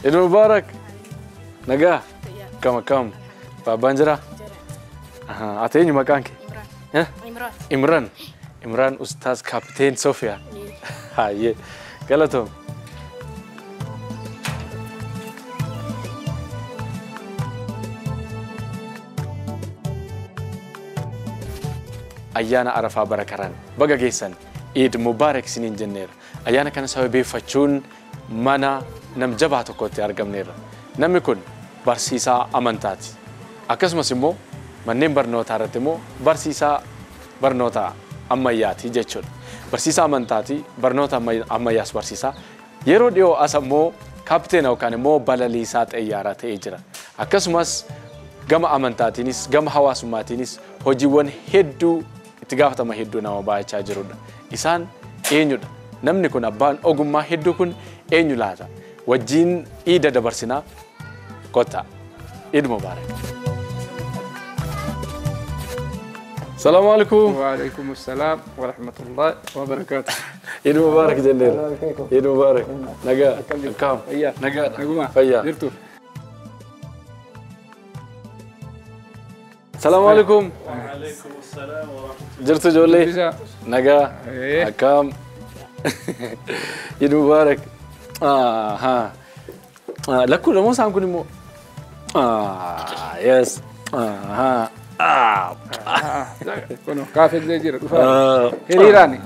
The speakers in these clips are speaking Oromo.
Eid Mubarak. Nagaa. Kam akkam? Babbaan jira? Ati eenyu maqaan kee? Imran. Imran. Imran Ustaaz Kaapteen Sofiyaa. Hayyee. Galatoom. Ayyaana Arafaa bara karaan baga geessan Eid Mubarak isiniin jenneera. Ayyaana kana sababeeffachuun mana nam jabaa tokkotti argamneerra. Namni kun barsiisaa amantaati. Akkasumas immoo manneen barnootaa irratti immoo barsiisaa barnoota ammayyaati jechuudha. Barsiisaa amantaati, barnoota ammayyaas barsiisaa. Yeroo dhiyoo as ammoo kaapteena yookaan immoo balaliisaa xayyaaraa ta'ee jira. Akkasumas gama amantaatiinis gama hawaasummaatiinis hojiiwwan hedduu itti gaafatama hedduu nama baay'achaa jirudha. Isaan eenyudha? Namni kun abbaan ogummaa hedduu kun eenyu laata? Wajjin iida dabarsinaa kottaa. Eid Mubarak. Salaamu alaikum. Wa alaikum assalam wa rahmatullahi wa barakatuh. Eid Mubarak jenneera. Eid Mubarak. Nagaa. Akkam? Nagaadha. Naguma. Fayyaa. Jirtu. Salaamu alaikum. Wa alaikum assalam wa rahmatullahi. Jirtu ijoollee? Nagaa. Akkam? Eid Mubarak. Lakkuu lamoo isaan kun immoo. Yes. Kun kaafillee jira dhufaa. Hiriiraani.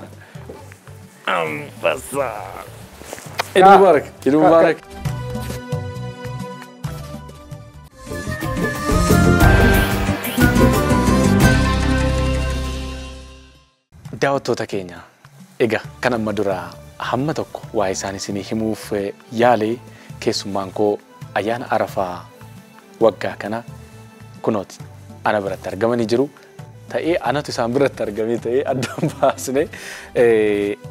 Ambassaa. Eid Mubarak. Eid Mubarak. Daawwattoota keenya egaa kan amma duraa hamma tokko waa'ee isaan isinii himuuf yaalee keessummaan koo ayyaana Arafaa waggaa kana kunooti ana biratti argamanii jiru. Ta'ee anatu isaan biratti argamee ta'ee addaan baasne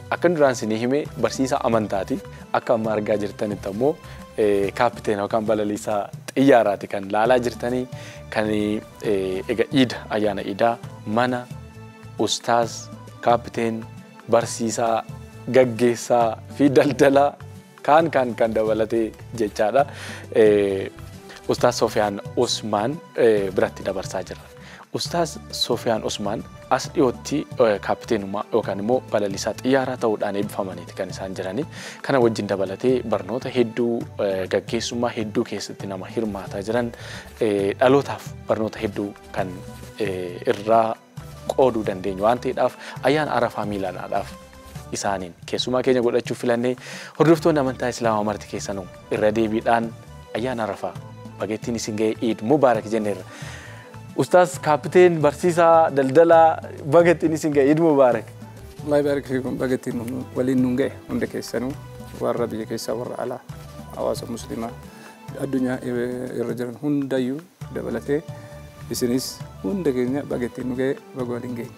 akkan duraan isinii hime barsiisaa amantaati. Akka amma argaa jirtanitti ammoo kaapiteena yookaan balaliisaa xiyyaaraati kan laalaa jirtanii kan egaa iida ayyaana iidaa mana ustaaz kaapteen barsiisaa gaggeessaa fi daldalaa kaan kaan kan dabalatee jechaadha. Ustaaz Sofiyaan Usmaan biratti dabarsaa jirra. Ustaaz Sofiyaan Usmaan as dhiyootti kaapteenummaa yookaan immoo balaliisaa xiyyaaraa ta'uudhaan eebbifamaniiti kan isaan jiranii. Kana wajjin dabalatee barnoota hedduu gaggeessummaa hedduu keessatti nama hirmaataa jiran dhalootaaf barnoota hedduu kan irraa qooduu dandeenyu waan ta'eedhaaf ayyaana Arafaa miilanaadhaaf isaaniin keessumaa keenya godhachuuf filannee hordoftoonni amantaa Islaamaa marti keessanuu irra deebiidhaan ayyaana Arafaa bageettiin isin ga'e Eid Mubarak jenneerra. Ustaaz Kaapteen barsiisaa daldalaa bageettiin isin ga'e Eid Mubarak. Allah ybarik fiikum bageettiin waliin nuun ga'e hunda keessanuu warra biyya keessaa warra alaa hawaasa musliimaa addunyaa irra jiran hundayyuu dabalatee isinis hunda keenya bageettiin nu ga'e baga waliin geenye.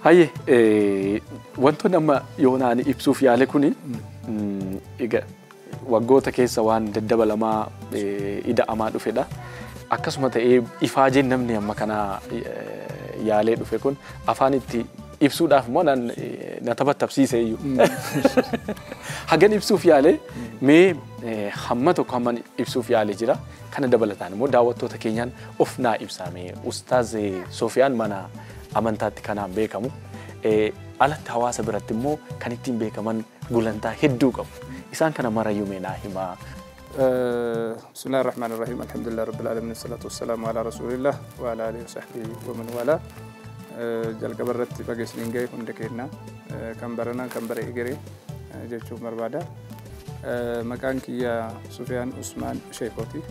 Hayyee wantoonni amma yoonaan ibsuuf yaale kuni egaa waggoota keessa waan daddabalamaa ida'amaa dhufedha. Akkasuma ta'ee ifaajeen namni amma kana yaalee dhufe kun afaan itti ibsuudhaaf immoo na taphattabsiise iyyuu. Hagan ibsuuf yaalee mee hamma tokko hamman ibsuuf yaalee jira. Kana dabalataan immoo daawwattoota keenyaan of naa ibsame Ustaaz Sofiyaan mana amantaatti kanaan beekamu. Alatti hawaasa biratti immoo kan ittiin beekaman gulantaa hedduu qabu. Isaan kana marayyuu mee naa himaa. Bismillahir Rahmanir Rahim. Alhamdulillah Rabbil Alamin. Salatu wassalamu ala Rasulillah wa ala alihi wa sahbihi wa man wala. Jalqaba irratti baga isiniin ga'e hunda keenya kan baranaa kan bara egeree jechuun barbaada. Maqaan kiyya Sufiyaan Usmaan Sheekooti.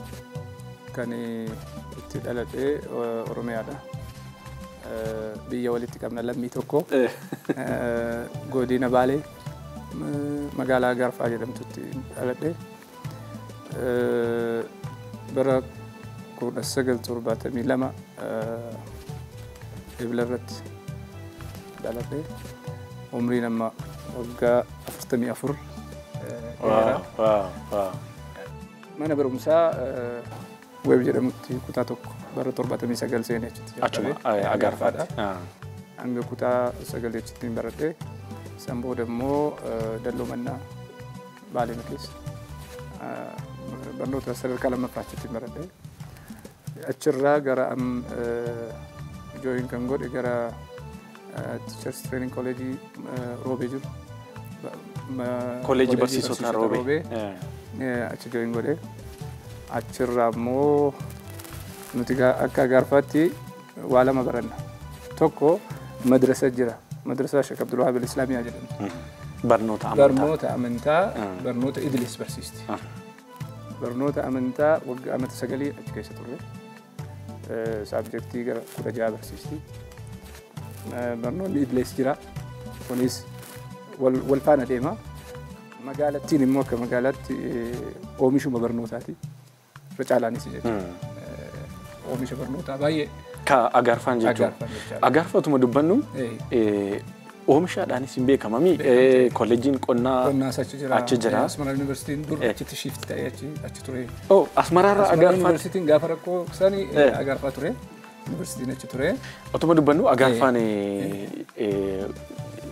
Kan itti dhaladhee Oromiyaadha. Biyya walitti qabna lammii tokko. Godina Baalee magaalaa Garfaa jedhamtutti dhaladhee. Bara 1972 Ebla irratti dhaladhe. Umriin amma waggaa 44 dheeraa. Mana barumsaa Weeb jedhamutti kutaa 1 bara 79 seenee achitti Achuma jalqabe. Agaarfaatti. Hanga kutaa 9 achitti baradhe. San booda immoo Dalloo Mannaa Baalee keessa barnoota sadarkaa lammaffaa achitti baradhe. Achirraa gara join kan godhe gara Teachers Training College Roobee jiru. Kolleejii barsiisota Roobee. Achi join godhe. Achirraa immoo nuti akka Agaarfaatti waa lama baranna. Tokko madrasa jira. Madrasaa Sheek Abdul Wahab Al-Islaamiyaa jedhamti. Barnoota amantaa. Barnoota amantaa, barnoota idilees barsiisti. Barnoota amantaa waggaa amata 9 achi keessa turre. Subjectii gara 16 barsiisti. Barnoonni idilees jira. Kunis wal faana deema. Magaalattiin immoo akka magaalaatti oomishuma barnootaati. Irra caalaanis jechuudha. Oomisha barnootaa baay'ee. Ka Agaarfaan jechuudha. Agaarfaan jechaadha. Agaarfatuma dubbannu oomishaadhaanis hin beekamami. Kolleejiin qonnaa Qonnaas achi jira. Achi jira. Asmaraa Yuunivarsiitiin dur achitti shift ta'ee achi ture. Oh, Asmaraarraa Asmaraa Agaarfaatti. Yuunivarsiitiin gaafa rakkoo sani Agaarfaa ture. Yuunivarsiitiin achi ture. Otuma dubbannu Agaarfaan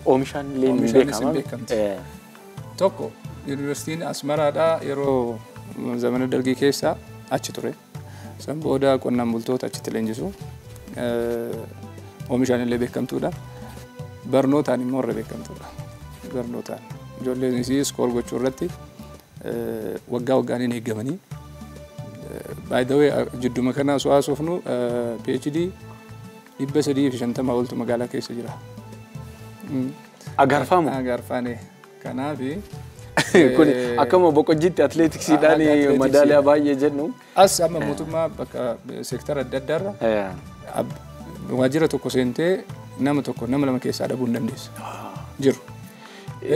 oomishaan illee hin Oomishaanis hin beekamami. beekamti. Tokko Yuunivarsiitiin Asmaraadhaa yeroo zamana dargii keessa achi ture. San booda qonnaan bultoota achitti leenjisu. Oomishaan illee beekamtuudha. Barnootaan immoo irra beekamtuudha. Barnootaan. Ijoolleen isii score gochuu irratti waggaa waggaan hin eeggamanii. By the way, jidduma kana osoo haasofnu PhD 350 oltu magaalaa keessa jira. Agaarfaamu. Agaarfaane. Kanaaf Kun akkuma Boqojjiitti atileetiksiidhaan Atileetiksii. madaaliyaa baay'ee jennu. As amma mootummaa bakka seektara adda addaarra waajjira tokko seentee nama tokko nama lama keessaa dhabuu hin dandeessu. Jiru.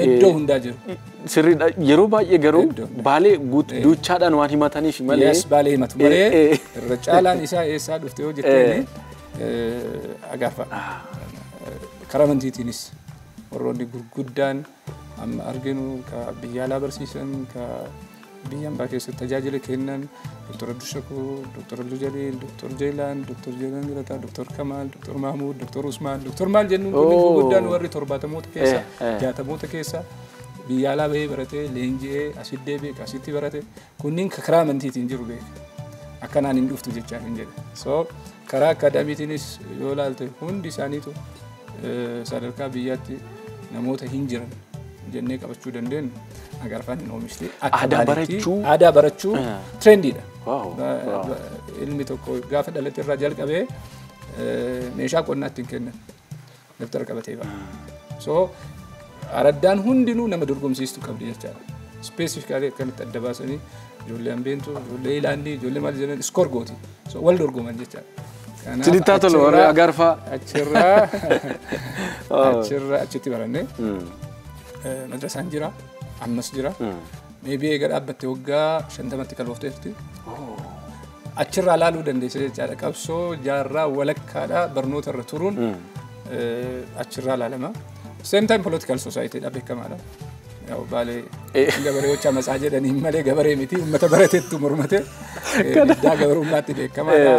Iddoo hundaa jiru. Sirriidha. Yeroo baay'ee garuu Iddoo hundaa. Baalee duuchaadhaan waan himataniif malee. Yes, Baalee himatu malee irra caalaan isaa eessaa dhufte yoo jetteen Agaarfa. Karaa amantiitiinis warroonni gurguddaan amma arginu ka biyya alaa barsiisan, ka biyya ambaa keessatti tajaajila kennan, Dr. Abdushakur, Dr. Abdul Jalil, Dr. Jeelaan, Dr. Jeelaan Galataa, Dr. Kamal, Dr. Mahmud, Dr. Usmaan, Dr. Maal jennuun kunniin gurguddaan warri 70moota keessa, 60moota keessa biyya alaa bahee baratee, leenji'ee, asitti deebi'ee, asitti barate, kunniin karaa amantiitiin jiru beeka. Akkanaan hin dhuftu jechaa hin jedhe. So karaa akaadaamiitiinis yoo ilaalte hundi isaaniitu sadarkaa biyyaatti namoota hin jiran jennee qabachuu dandeenyu Agaarfaan hin oomishti. Akka Aadaa Baaleetti barachuu. Aadaa barachuu trendiidha. Ilmi tokko gaafa dhalate irraa jalqabee meeshaa qonnaa ittiin kennan daftara qabatee ba'a. So araddaan hundinuu nama dorgomsiistuu qabdi jechaadha. Specifically akkanatti adda baasanii ijoollee Ambeentuu, ijoollee Ilaandii, ijoollee maal jedhan score gooti. So wal dorgoman jechaadha. Kanaaf Sinittaa tolu warri Agaarfaa. Achirraa achitti baranne. Madrasaan jira, ammas jira. Maybe eega dhaabbatte waggaa 50tti kalfoofteerti. Achirraa laaluu dandeessa jechaadha. Qabsoo jaarraa walakkaadha barnoota irra turuun achirraa laalama. Same time political society dha beekamaadha. Yaa'u Baalee gabareewocha masaa jedhanii malee gabaree miti, uummata barateettu mormate diddaa gabarummaatti beekamaadha.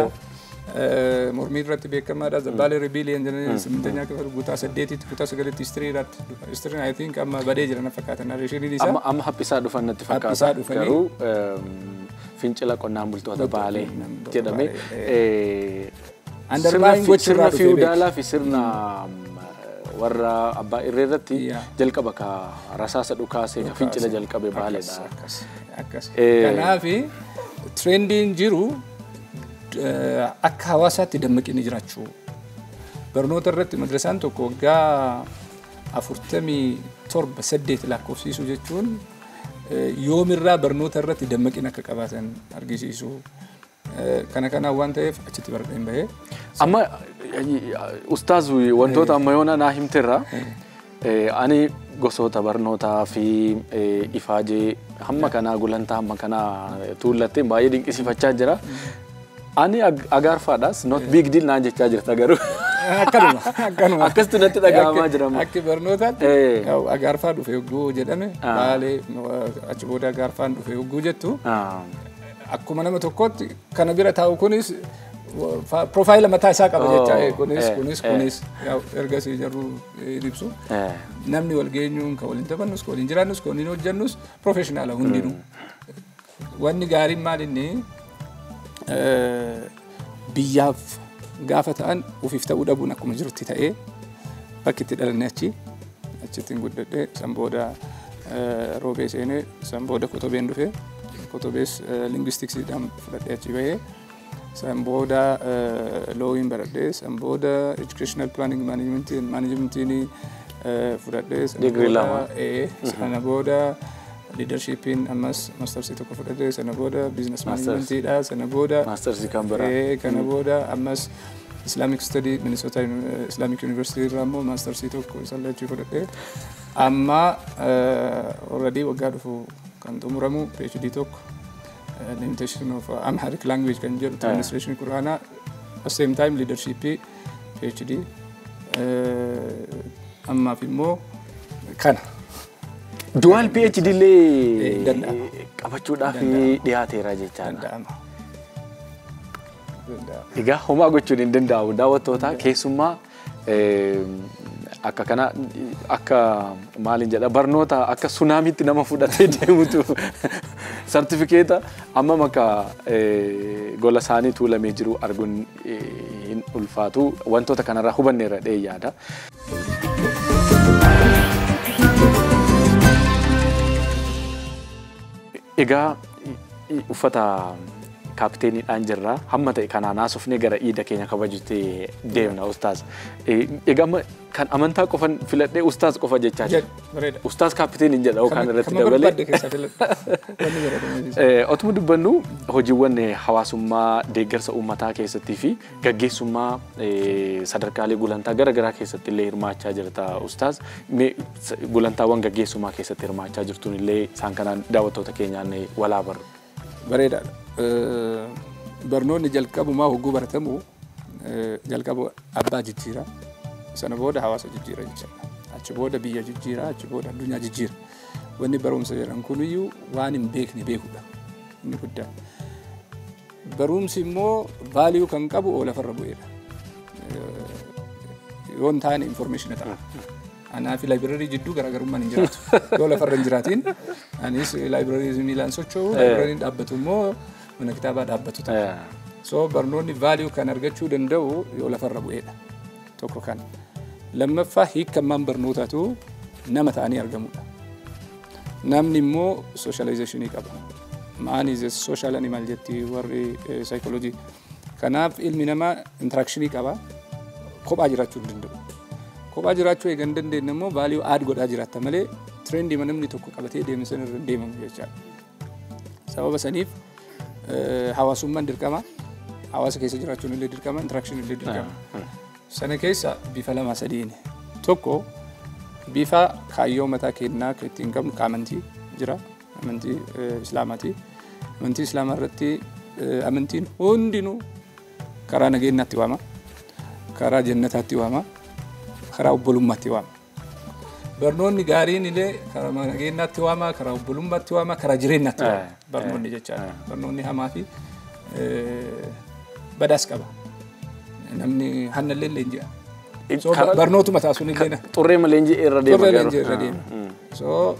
Mormii irratti beekamaadha. Baalee Rebellion jedhanii ስምንተኛ ክፍል kutaa 8tti kutaa 9tti history irratti dhufa. History I think amma badee jira na fakkaata narrationiin isaa. Amma haphisaa dhufan natti fakkaata. Haphisaa dhufanii. Garuu fincila qonnaan bultoota Baalee Qonnaan jedhamee Baalee. Underlying sirna gochirraa dhufee beeka. fiwudaalaa fi sirna warra abbaa irree irratti jalqaba ka rasaasa dhukaasee ka fincila jalqabe Baaleedha. Akkas, akkas. Kanaaf trendiin jiru akka hawaasaatti dammaqinni jiraachuu. Barnoota irratti madrasaan tokko waggaa 47 8 lakkoofsiisuu jechuun yoomirraa barnoota irratti dammaqina akka qabaatan argisiisu. Kana kanaan waan ta'eef achitti baradheen bahee. Amma ustaaz wantoota amma yoona naa himterra ani Gosoota barnootaa fi ifaajee hamma kanaa gulantaa hamma kanaa tuullattee baay'ee dinqisiifachaa jira. Ani agaarfaadhaas not big deal naan jechaa jirta garuu. Akkanuma akkanuma. Akkasitti natti dhaga'amaa jira. Akki barnootaatti agaarfaa dhufe yogguu jedhame, Baalee, achi booda agaarfaan dhufe yogguu jettu, akkuma nama tokkootti kana bira taa'u kunis profile mataa isaa qaba jecha, kunis kunis kunis ergasii jarru ibsu. Namni wal geenyuun kan waliin taphannus, kan waliin jiraannus, kan waliin hojjannus professional hundinuu. Wanni gaariin maal, inni biyyaaf gaafa ta'an ofiif ta'uu dhabuun akkuma jirutti ta'ee, bakki itti dhalanne achi, achittiin guddadhee, san booda Roobee seenee, san booda Kotobeen dhufee, Kotobees linguisticsiidhaan fudhadhee achi bahee, san booda lawiin baradhee, san booda educational planning managementiin fudhadhee, sana Digirii booda 2. Sana booda leadershipiin ammas mastersii tokko fudhadhee, sana booda business Masters. managementiidha, sana booda Mastersii kan biraa. Kana booda ammas Islamic Study Minnesota Islamic University irraa immoo mastersii tokko isallee achii fudhadhee, amma already waggaa dhufu kan xumuramu PhD tokko, limitation of Amharic language kan jedhu, translation Quraanaa, at same time leadership PhD, ammaaf immoo kana. Dual PhD illee Danda'ama. qabachuudhaaf dhiyaateera jechaadha. Danda'ama. Danda'ama. Egaa homaa gochuun hin danda'amu, daawwattoota, keessummaa akka kana, akka maaliin jedha, barnoota akka tsunaamiitti nama fudhatee deemutu sartifikeeta amma akka gola isaanii tuulamee jiru arguun hin ulfaatu, wantoota kanarraa hubanneerra dhee yaada. Egaa uffata kaapiteeniidhaan jirra. Hamma ta'e kanaan haasofnee gara iida keenya kabajutti deemna, ustaaz. Egaa amma kan amantaa qofan filadhee ustaaz qofa jechaa jira. Bareeda. Ustaaz kaapiteeniin jedha yookaan irratti Kama dabalee. barbaadde keessaa filadhu. Wanni barbaadame. Otuma dubbannu hojiiwwan hawaasummaa deeggarsa uummataa keessattii fi gaggeessummaa sadarkaalee gulantaa gara garaa keessatti illee hirmaachaa jirta, ustaaz. Mee gulantaawwan gaggeessummaa keessatti hirmaachaa jirtuun illee isaan kanaan daawwattoota keenyaan walaa barru. Bareedaadha. Barnoonni jalqabumaa hogguu baratamu jalqaba abbaa jijjiira. Sana booda hawaasa jijjiira jechaadha. Achi booda biyya jijjiira, achi booda addunyaa jijjiira. Wanni barumsa jedhan kuniyyuu waan hin beekne beekudha. Inni guddaan. Barumsi immoo value kan qabu oo lafarra bu'eedha. Yoo hin taane information ta'a. Anaa fi library jidduu garaagarummaan hin jiraatu. Yoo lafarra hin jiraatiin anis library miilaan socho'u, libraryn dhaabbatu immoo mana kitaabaa dhaabbatu ta'a. So barnoonni value kan argachuu danda'u yoo lafarra bu'eedha. Tokko kan. Lammaffaa, hiikkammaan barnootaatu nama ta'anii argamudha. Namni immoo socializationii qaba. Man is a social animal jetti warri psychology. Kanaaf ilmi namaa interactionii qaba. Kophaa jiraachuu hin danda'u. Kophaa jiraachuu eega hin dandeenye immoo value add godhaa jiraatta malee trendii namni tokko qabatee deemu sana irra hin deemamu jechaadha. Sababa saniif hawaasummaan dirqama. Hawaasa keessa jiraachuun illee dirqama, interaction illee dirqama. Sana keessa bifa lama sadiin. Tokko, bifa kaayyoo mataa kennaa kan ittiin qabnu ka amantii jira. Amantii Islaamaati. Amantii Islaamaa irratti amantiin hundinuu karaa nageenyaatti waama. Karaa jannataatti waama. Karaa obbolummaatti waama. Barnoonni gaariin illee karaa nageenyaatti waama, karaa obbolummaatti waama, karaa jireenyaatti waama. Barnoonni jechaadha. Barnoonni hamaa fi badaas qaba. Namni hanna illee leenji'a. So barnootuma taasisuun illee Xurree leenjii irra deema Xurree garuu. Leenjii irra deema. So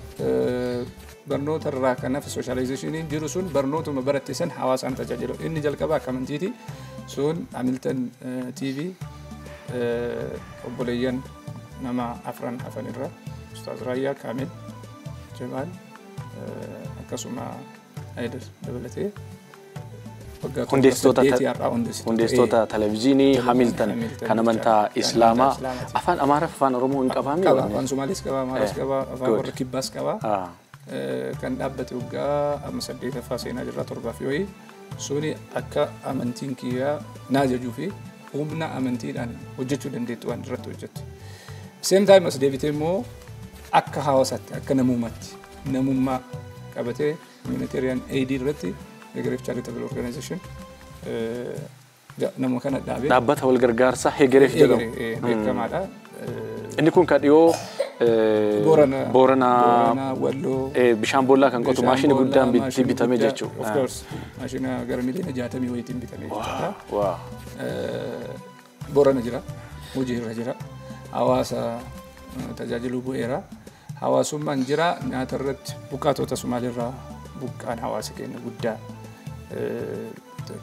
barnoota irraa kan hafe socializationiin jiru sun barnootuma baratte san hawaasaan tajaajilu. Inni jalqaba akka amantiiti. Sun Hamilton TV, obboleeyyan nama afran hafan irra Ustaaz Raayyaa, Kaamil, Jamaal, akkasuma Haydar dabalatee waggaa 7 8 har'aa hundeessitoota. Hundeessitoota televezyiinii Hamilton Hamilton kan amantaa jechaadha. Kan Islaamaa. amantaa Islaamaati. Afaan Amaaraa fi afaan Oromoo hin qabaamii? Qaba. Afaan Somaaliis qaba, Amaaraas qaba, afaan warra Kibbaas qaba. Kan dhaabbate waggaa amma saddeetaffaa seenaa jirra, torbaaf yoo suni akka amantiin kiyyaa na ajajuu fi humna amantiidhaan hojjechuu dandeettu waan irratti hojjettu. Same time as deebitee immoo Akka hawaasaatti, akka namummaatti, namummaa qabatee humanitarian aid irratti Hegereef Charitable Organization nama kana dhaabee. Dhaabbata wal gargaarsaa Hegereef jedhamu. Beekamaadha. Inni kun kan dhiyoo Booranaa, Walloo. Bishaan boollaa kan qotu maashini guddaan bitame jechuudha. Of course, maashina gara miliyoona 60 wayiitiin bitame jechuudha. Boorana jira, hojii irra jira, hawaasa tajaajiluu bu'eera. Hawaasummaan jira, nyaata irratti buqqaatota Somaaliirraa buqqaan hawaasa keenya guddaa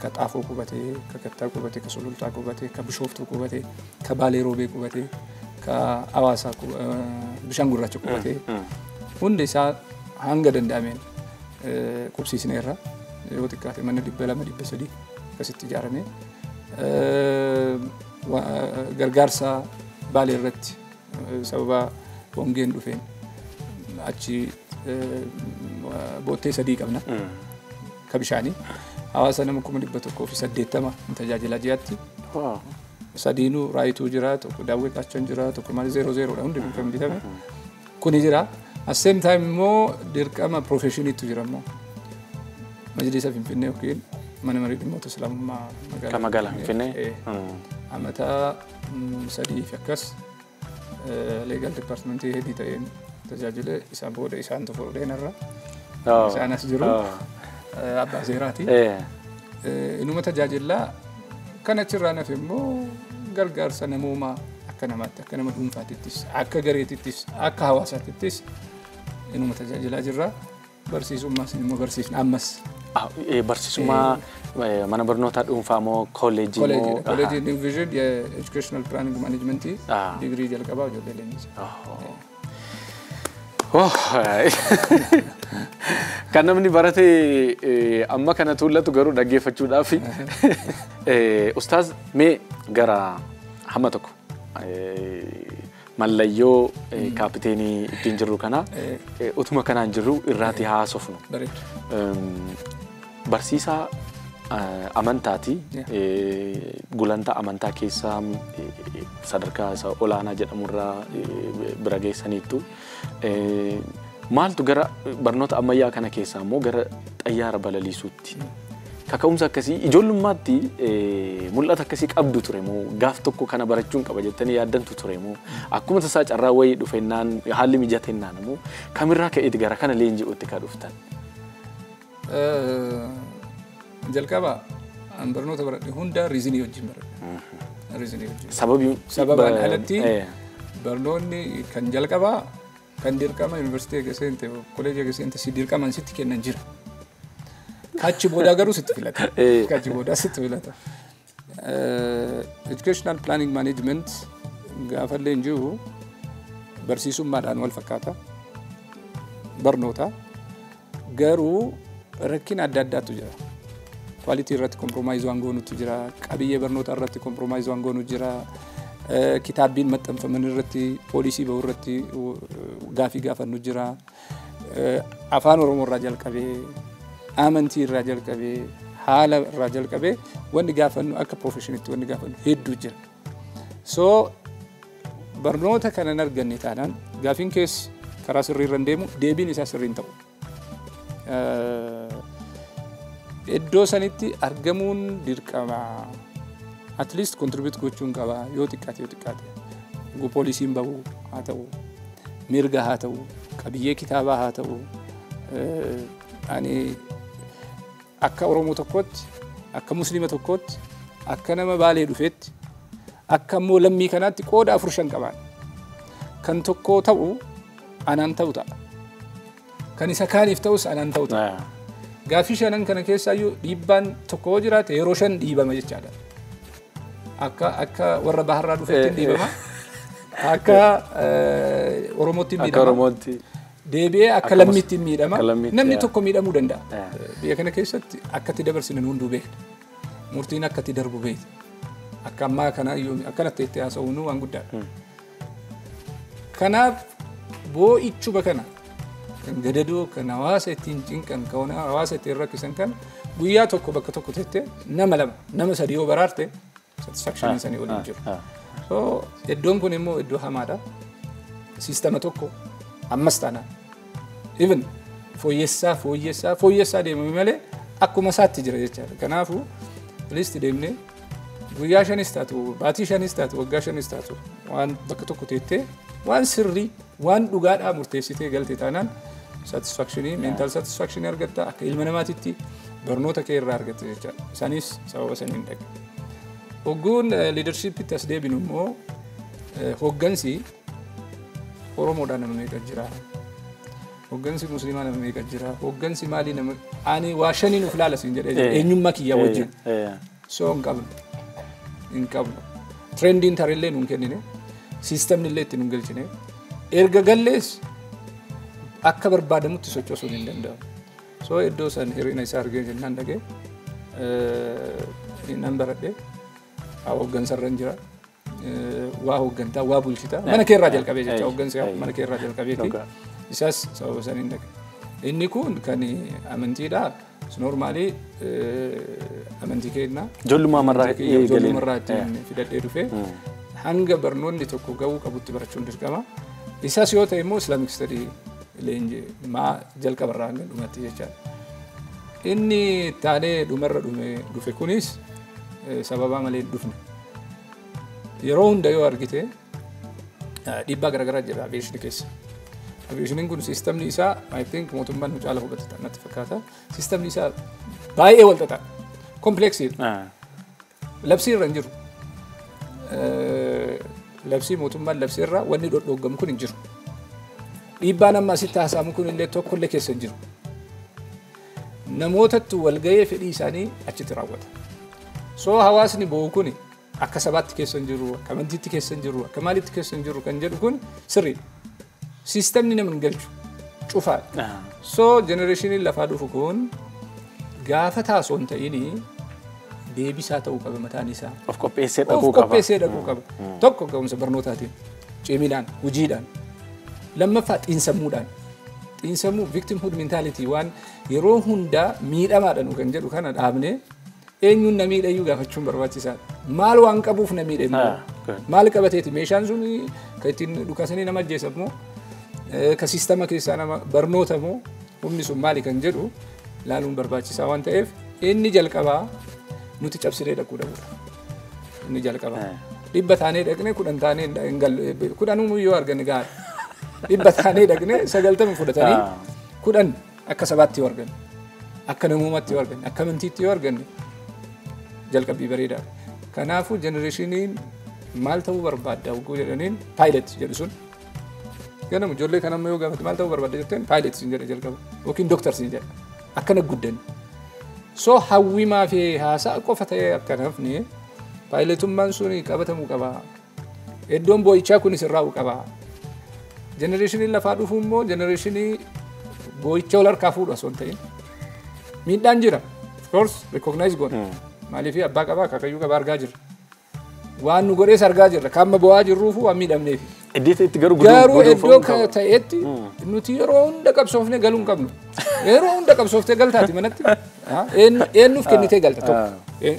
ka Xaafoo qubatee, ka Kattaa qubatee, ka Sulultaa qubatee, ka Bishooftuu qubatee, ka Baalee Roobee qubatee, ka Hawaasaa bishaan gurraacha qubatee hundi isaa hanga danda'ameen qubsiisneerra. Yoo xiqqaate mana 200, 300 akkasitti ijaarame. Gargaarsa Baalee irratti sababa hongeen dhufeen achi boottee sadii qabna ka bishaanii. Hawaasa nama 180,000 hin tajaajila ji'aatti. Sadiinuu Raayituu jira, tokko Daawwee Qaachan jira, tokko maali zeeroo zeeroodha hundi kan bitame. Kuni jira. At same time immoo dirqama professioniitu jira immoo. Majlisa Finfinnee yookiin mana marii dhimmoota Islaamummaa. Magaalaa Finfinnee. Amata 3 fi akkas legal departmentii headii ta'een tajaajile. Isaan booda isaantu fuudheen irra. Isaan as jiru. Abbaa seeraati. Inuma tajaajilaa kan achirraa nafe immoo gargaarsa namoomaa akka namaatti, akka nama dhuunfaatittis, akka gareetittis, akka hawaasaatittis inuma tajaajilaa jirra. Barsiisummaas immoo barsiisna ammas. Barsiisummaa mana barnootaa dhuunfaa moo kolleejjii moo? Kolleejjii New Vision Educational Planning Management digirii jalqabaa ijoollee leenjisa. Kan namni barate amma kana tuullatu garuu dhaggeeffachuudhaaf. Ustaaz, mee gara hamma tokko mallayyoo kaapiteenii ittiin jirru kana utuma kanaan jirru irraati haasofnu. Barsiisaa amantaati. Gulantaa amantaa keessaa sadarkaa isa olaanaa jedhamurraa bira geessaniittu. Maaltu gara barnoota ammayyaa kana keessaa immoo gara xayyaara balaliisuutti? Kaka'umsa akkasii ijoollummaatti mul'ata akkasii qabdu ture moo, gaaf tokko kana barachuun qaba jettanii yaaddantu ture moo, akkuma tasaa carraa wayii dhufennaan, haalli mijatennaan moo, kamirraa ka'eeti gara kana leenji'utti ka dhuftan? Jalqaba an barnoota baradhe hunda reasonii wajjin baradhe. Reasonii wajjin. Sababii Sababaan alatti barnoonni kan jalqabaa kan dirqama yuunivarsiitii eega seente, koleejii eega seente si dirqaman sitti kennan jira. Kachi boodaa garuu sitti filata. Kachi boodaa sitti filata. Educational Planning Management gaafallee hin jiru barsiisummaadhaan wal fakkaata. Barnoota. Garuu rakkina adda addaatu jira. Quality irratti compromise waan goonutu jira. Qabiyyee barnoota irratti compromise waan goonu jira. Kitaabbiin maxxanfaman irratti, poolisii bahu irratti gaafii gaafannu jira. Afaan Oromoo irraa jalqabee, amantii irraa jalqabee, haala irraa jalqabee wanni gaafannu, akka professionitti wanni gaafannu hedduu jira. So barnoota kana hin arganne taanaan gaafiin keessa karaa sirrii irra hin deemu, deebiin isaa sirrii hin ta'u. Iddoo sanitti argamuun dirqama. At least contribute gochuun qaba yoo xiqqaate yoo xiqqaate. Poolisiin bahu haa ta'u, mirga haa ta'u, qabiyyee kitaabaa haa ta'u. Ani akka Oromoo tokkootti, akka Musliima tokkootti, akka nama Baalee dhufeetti, akka immoo lammii kanaatti qooda afur shan qabaan. Kan tokko ta'u anaan ta'u ta'a. Kan isa kaaniif ta'us anaan ta'u ta'a. Gaaffii shanan kana keessaayyuu dhiibbaan tokko yoo jiraate yeroo shan dhiibama jechaadha. Akka warra baharraa dhufeetti dhiibama. Akka Oromootti Akka miidhama. Oromootti. Deebi'ee akka lammiitti miidhama. Akka lammiitti, Namni yaa. tokko miidhamuu danda'a. Biyya kana keessatti akkatti dabarsine hunduu beekna. Murtiin akkatti darbu beekna. Akka ammaa kana akkanatti itti haasa'uun waan guddaadha. Kanaaf boo'ichuma kana kan gadadoo, kan hawaasa ittiin cinqan, kan hawaasa ittiin rakkisan kan guyyaa tokko bakka tokko tettee nama lama, nama sadi yoo baraarte satisfaction sanii waliin jiru. So iddoon kun immoo iddoo hamaadha. Siistama tokko Ammas taanaan. Even fooyyessaa fooyyessaa fooyyessaa deemame malee akkuma isaatti jira jechaadha. Kanaafuu list deemnee guyyaa 5 taatu, baatii 5 taatu, waggaa 5 taatu waan bakka tokko teettee waan sirrii waan dhugaadhaa murteessitee galte taanaan satisfaction, mental satisfaction argatta, akka ilma namaatitti barnoota kee irraa argatta jechaadha. Isaanis sababa saniin dhaqe. Hogguun leadershipitti as deebinu immoo hoggansi Oromoodhaan nama meeqa jira? Hoggansi Musliimaa nama meeqa jira? Hoggansi maalii nama ani waa shaniin of laala siin jedhee jira. Eenyummaa kiyyaa wajjin. So hin qabnu. Hin qabnu. Trendiin tarillee nuun kennine. Siistemni illee itti nuun galchine. Erga gallees akka barbaadamutti sochoosuun hin danda'amu. So iddoo san hir'ina isaa argee jennaan dhaqee nan baradhee hoggansarra hin jira. Waa hoggantaa, waa bulchitaa. Mana kee irraa jalqabee jecha hoggansi mana kee irraa jalqabeeti. Isaas sababa saniin dhaqe. Inni kun kan amantiidha. Normally amantii keenna. Ijoollummaa marraa Ijoollummaa ittiin fidadhee dhufe. Hanga barnoonni tokko gahuu qabutti barachuun dirqama. Isaas yoo ta'e immoo Islamic study leenjii maa jalqabarraa hanga dhumatti jechaadha. Inni taanee dhumarra dhufe kunis sababa malee hin dhufne. Yeroo hunda yoo argite dhiibbaa garaagaraa jira aviation keessa. Aviationiin kun siistemni isaa I think mootummaan nu caala hubate natti fakkaata. Siistemni isaa baay'ee wal xaxaa. Complexiidha. Labsii irra hin jiru. Labsii mootummaan labsii irra wanni dhodhoggamu kun hin jiru. Dhiibbaan amma asitti haasa'amu kun illee tokkollee keessa hin jiru. Namootatti wal ga'ee fedhii isaanii achitti raawwata. So hawaasni bo'u kun akka sabaatti keessa hin jiru, akka amantiitti keessa hin jiru, akka maalitti keessa hin jiru kan jedhu kun sirriidha. Siistemni nama hin galchu cufaadha. So generationiin lafaa dhufu kun gaafa taasoo hin ta'in deebisaa ta'uu qaba mataan isaa. Of qopheessee dhaquu qaba. Of qopheessee dhaquu qaba. Tokko ga'umsa barnootaatiin, ciminaan, hojiidhaan. Lammaffaa xiinsammuudhaan. Xiinsammuu victimhood mentality waan yeroo hundaa miidhamaadha nu kan jedhu kana dhaabnee eenyuun na miidhayyuu gaafachuun barbaachisaadha. Maal waan qabuuf na miidhe immoo? Maal qabateeti? Meeshaan sun kan ittiin dhukaasanii nama ajjeesan moo? Ka siistama keessaa nama barnoota moo? Humni sun maali kan jedhu laaluun barbaachisaa waan ta'eef inni jalqabaa nuti cabsinee dhaquu dhabuudha. Inni jalqabaa. 100 taanee dhaqnee 10 taanee hin gallu. 10 yoo arganne gaara. 100 taanee dhaqnee 90 fudhatanii 10 akka sabaatti yoo arganne, akka namummaatti yoo arganne, akka amantiitti yoo arganne jalqabbii bareedaadha. Kanaafuu generationiin maal ta'uu barbaadda hogguu jedhaniin pilot jedhu sun. Ganama ijoollee kan amma yoo gaafate maal ta'uu barbaadda jetteen pilot siin jedha jalqaba yookiin doctor siin jedha. Akkana guddanne. So hawwimaa fi haasaa qofa ta'ee akka hafne pilotummaan sun qabatamuu qaba. Iddoon boo'ichaa kun sirraa'uu qaba. Generationiin lafaa dhufu immoo generationii boo'icha wal harkaa fuudhu osoo hin ta'in. Miidhaan jira. Of course recognize goona. Maaliif abbaa qabaa akaakayyuu qabaa argaa jirra. Waan nu godhees argaa jirra. Kan amma bo'aa jirruufu waan miidhamneef. Iddoo itti garuu Garuu iddoo ta'etti nuti yeroo hunda qabsoofnee galuu hin qabnu. Yeroo hunda qabsooftee galtaati manatti. Eenyuuf kennitee galta tokko.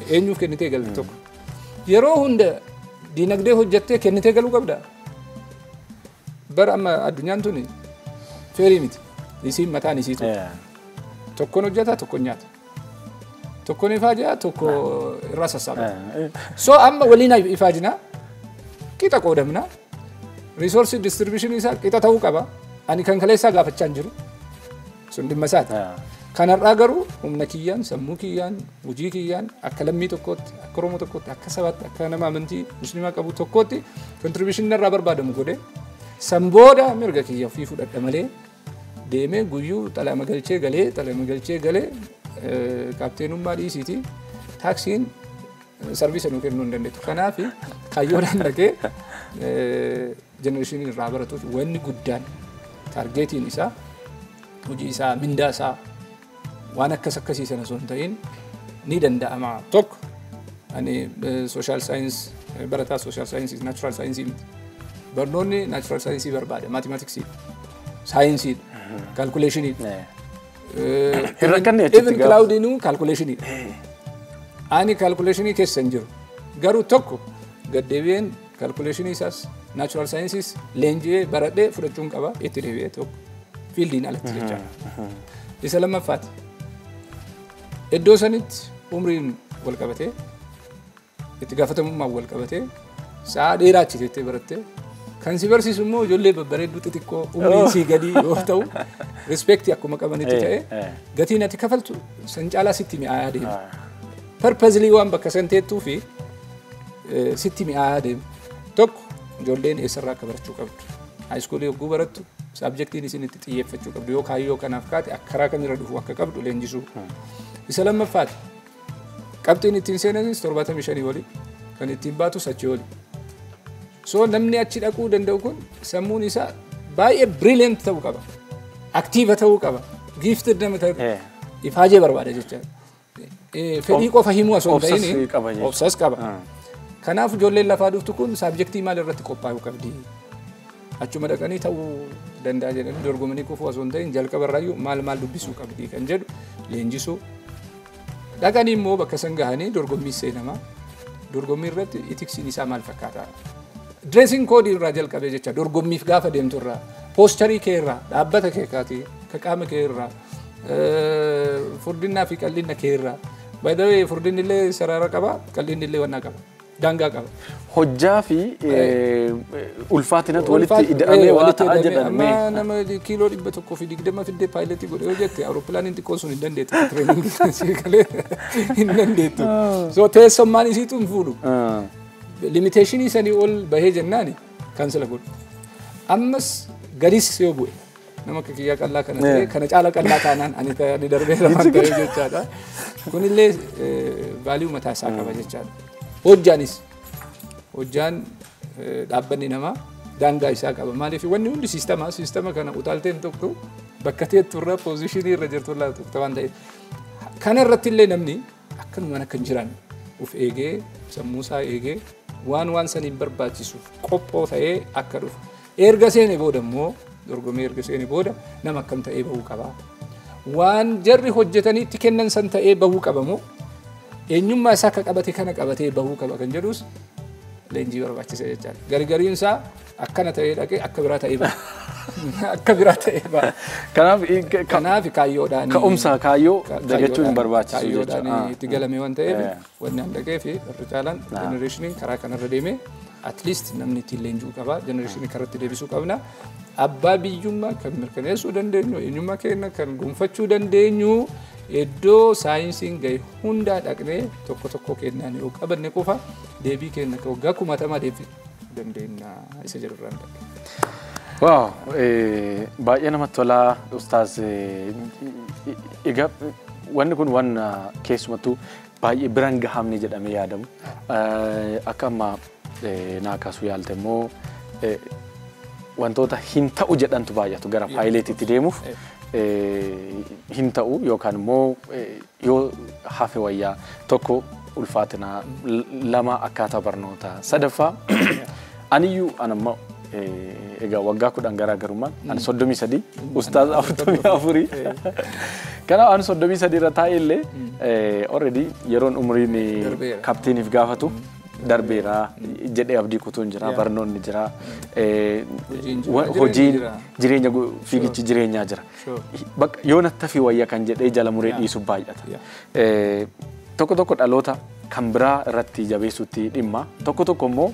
Eenyuuf kennitee galta tokko. Yeroo hunda diinagdee hojjettee kennitee galuu qabda. Bara amma addunyaan tuni feerii miti. Isiin mataan isii tokko. Tokkoon hojjeta tokkoon nyaata. Tokkoon ifaajaa tokko irraa sassaabata. So amma waliin ifaajinaa qixa qoodamna. Resource distribution isaa qixa ta'uu qaba. Ani kan kaleessaa gaafachaa hin jiru. Sun dhimma isaati. Kanarraa garuu humna kiyyaan, sammuu kiyyaan, hojii kiyyaan akka lammii tokkootti, akka Oromoo tokkootti, akka sabaatti, akka nama amantii musliimaa qabu tokkootti contribution narraa barbaadamu godhee san booda mirga kiyya ofii fudhadha malee deemee guyyuu xalama galchee galee xalama galchee galee kaapteenummaa dhiisiiti taaksiin sarviisa nuu kennuu hin dandeettu. Kanaaf kaayyoodhaan dhaqee generationiin irraa baratuuf wanni guddaan targetiin isaa hojii isaa mindaa isaa waan akkas akkasii sana osoo hin ta'in ni danda'ama. Tokko ani social science barataa social science natural science miti. Barnoonni natural science barbaada mathematics science calculation. Hin rakkanne achitti Even gaafa. cloud calculation. Ani calculation keessa hin jiru. Garuu tokko gaddeebi'een calculation isaas Natural sciences leenji'ee baradhee fudhachuun qaba itti deebi'ee tokko fieldiin alatti jechaadha. Isa lammaffaati. Iddoo sanitti umriin wal qabatee itti gaafatamummaan wal qabatee sa'a dheeraa achi teettee barattee kan si barsiisu immoo ijoollee babbareedduu xixiqqoo umriin sii gadii yoo ta'u respectii akkuma qabanitti ta'e gatiin ati kafaltu san caalaa sitti mi'aayaa deema. Purposely waan bakka san teettuu fi sitti mi'aayaa deema. Tokko ijoolleen eessarraa akka barachuu qabdu. High schoolii yogguu barattu subjectiin isin itti xiyyeeffachuu qabdu yoo kaayyoo kanaaf kaate karaa kamirra dhufu akka qabdu leenjisuu. Isa lammaffaati. Qabxiin ittiin seenanis 75 oli kan ittiin baatus achii oli. So namni achi dhaquu danda'u kun sammuun isaa baay'ee brilliant ta'uu qaba. Active ta'uu qaba. Gifted nama ta'uu ifaajee barbaada jechaadha. Fedhii qofa himuu osoo hin ta'in obsas qaba. Kanaaf ijoolleen lafaa dhuftu kun subjectii maal irratti qophaa'uu qabdi? Achuma dhaqanii ta'uu danda'a jedhanii dorgomanii kufuu osoo hin ta'in jalqaba irraayyuu maal maal dubbisuu qabdi kan jedhu leenjisuu. Dhaqanii immoo bakka san gahanii dorgommii seenamaa. Dorgommii irratti ethicsiin isaa maal fakkaata? Dressing code irraa jalqabee jecha dorgommiif gaafa deemtu irraa posturii kee irraa dhaabbata kee kaati ka qaama kee irraa furdinnaa fi qal'inna kee irraa. By the way furdinni illee sarara qaba qal'inni illee wannaa qaba daangaa qaba. Hojjaa fi ulfaatinatu walitti ida'amee waa ta'a jedhan. Amma nama kiiloo 120 fiddee pilotii godhe yoo jette awurooppilaaniin xiqqoon sun hin dandeettu trainingii sii galee hin dandeettu. So teessummaan isiitu hin fuudhu. Limitationii sanii ol bahee jennaani cancel godhu. Ammas gadis yoo bu'e nama akka kiyyaa qallaa kana ta'e kana caala qallaa taanaan ani darbee lamaan ta'e jechaadha. Kunillee value mataa isaa qaba jechaadha. Hojjaanis hojjaan dhaabbanni namaa daangaa isaa qaba. Maaliif wanni hundi siistama kana utaalteen tokko bakka teettu irra positionii irra jirtu irraa tokko waan ta'eef. Kana irratti illee namni akkanumaan akka hin jiraanne of eegee sammuu isaa eegee waan saniin barbaachisuuf qophoo ta'ee akka dhufu. Erga seene booda immoo dorgomee erga seene booda nama akkam ta'ee bahuu qaba. Waan jarri hojjetanii itti kennan san ta'ee bahuu qaba moo eenyummaa isaa akka qabate kana qabatee bahuu qaba kan jedhus leenjii barbaachisa jechaadha. Gargariin isaa akkana ta'ee dhaqee akka biraa ta'ee baha. Akka biraa ta'ee baha. Kanaaf kaayyoodhaan ka'umsa kaayyoo dagachuu hin barbaachisu jechuudha. Kaayyoodhaan itti galame waan ta'eef wanni an dhaqee fi irra caalaan generationiin karaa kanarra deemee at least namni ittiin leenjuu qaba. Generationii karatti deebisuu qabna. Abbaa biyyummaa kan mirkaneessuu dandeenyu, eenyummaa keenya kan gonfachuu dandeenyu iddoo saayinsiin gahe hundaa dhaqnee tokko tokko kennaan yoo qabanne qofa deebii keenya waggaa kumaatamaa deebisuu dandeenya isa jedhurraan dhaqe. Waaw, baay'ee namatti tolaa ustaaz. Egaa wanni kun waan keessumattuu baay'ee biraan gahamne jedhamee yaadamu. Akka amma naa kaasuu yaalte immoo wantoota hin ta'u jedhantu baay'atu gara pilotiitti deemuuf hin ta'u yookaan immoo yoo hafe wayyaa tokko ulfaatinaa lama akkaataa barnootaa sadaffaa aniyyuu anamma egaa waggaa 10 garaagarummaan ani 33 ustaaz 44 kanaaf ani 33 irra taa'e illee already yeroon umriin kapteeniif gaafatu darbeera jedhee abdii kutuun jira barnoonni jira hojiin jireenya fiigichi jireenyaa jira bakka yoo natti fi wayya kan jedhee jala muree dhiisu baay'ata. Tokko tokko dhaloota kan biraa irratti jabeessuutti dhimma tokko tokko immoo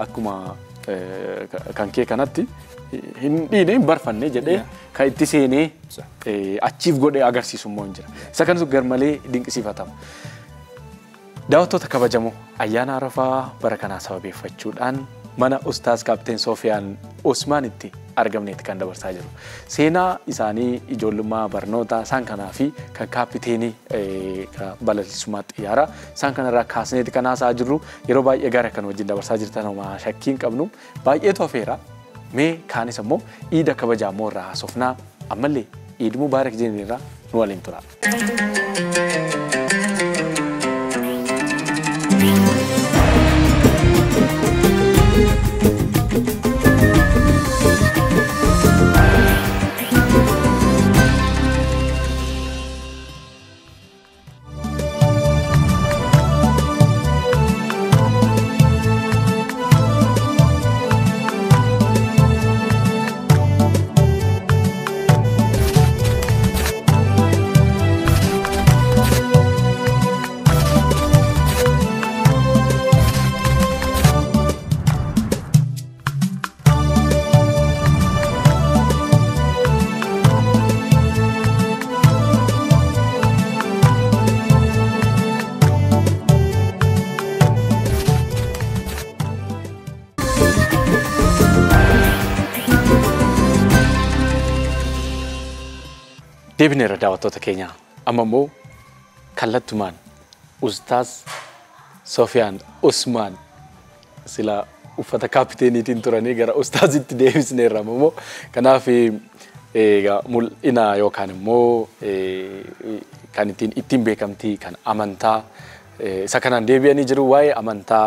akkuma kan kee kanatti hin dhiine hin barfanne jedhee kan itti seenee achiif godhee agarsiisu immoo hin jira. Isa kanas garmalee dinqisiifatama. Daawwattoota kabajamoo ayyaana Arafaa bara kanaa sababeeffachuudhaan mana Ustaaz Kaapteen Soofiyaan Usmaanitti argamneetti kan dabarsaa jiru. Seenaa isaanii ijoollummaa barnoota isaan kanaa fi kan kaapiteenii balaliisummaa xiyyaaraa isaan kanarraa kaasneetti kan haasa'aa jirru yeroo baay'ee gara kan wajjin dabarsaa jirtan homaa shakkii hin qabnu baay'eetu hafeera. Mee kaanis immoo iida kabajaa immoo irraa haasofnaa ammallee Iid Mubaarak jenneerraa nu waliin tura. Deebineerra daawwattoota keenya amma immoo kallattumaan Ustaaz Sofiyaan Usmaan sila uffata kaapiteeniitiin turanii gara ustaazitti deebisneerra immoo kanaaf egaa mul'ina yookaan immoo kan ittiin beekamtii kan amantaa isa kanaan deebi'anii jiru waa'ee amantaa